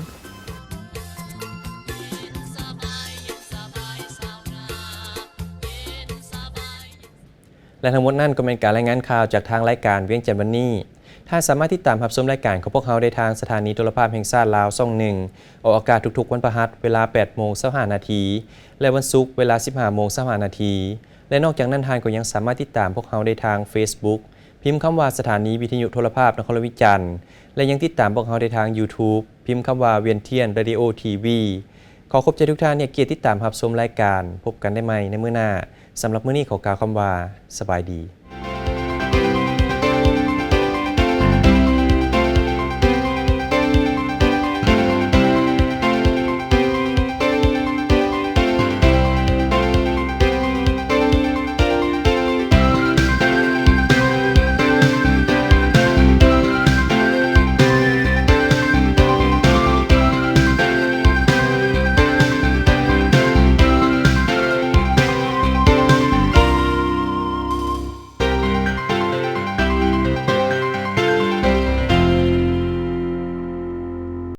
ແລະ ທັງໝົດນັ້ນກໍແມ່ນການລາຍງານຂ່າວຈາກທາງລາຍການວຽງຈັນວັນນີ້. ທ່ານສາມາດຕິດຕາມຮັບຊົມລາຍການຂອງພວກເຮົາໄດ້ທາງສະຖານີໂທລະພາບແຫ່ງຊາດລາວຊ່ອງໜຶ່ງ, ອອກອາກາດທຸກໆວັນພະຫັດເວລາແປດໂມງຊາວຫ້ານາທີ ແລະ ວັນສຸກເວລາສິບຫ້າໂມງຊາວຫ້ານາທີ. ແລະ ນອກຈາກນັ້ນ, ທ່ານກໍຍັງສາມາດຕິດຕາມພວກເຮົາໄດ້ທາງເຟສບຸກ, ພິມຄຳວ່າສະຖານີວິທະຍຸໂທລະພາບນະຄອນຫຼວງວຽງຈັນ ແລະ ຍັງຕິດຕາມພວກເຮົາໄດ້ທາງຢູທູບ, ພິມຄຳວ່າວຽນທຽນ Radio TV. ຂໍຂອບໃຈທຸກທ່ານທີ່ໃຫ້ກຽດຕິດຕາມຮັບຊົມລາຍການ. ພົບກັນໄດ້ໃໝ່ໃນມື້ໜ້າ. ສຳລັບມື້ນີ້ຂໍກ່າວຄຳວ່າ ສະບາຍດີ.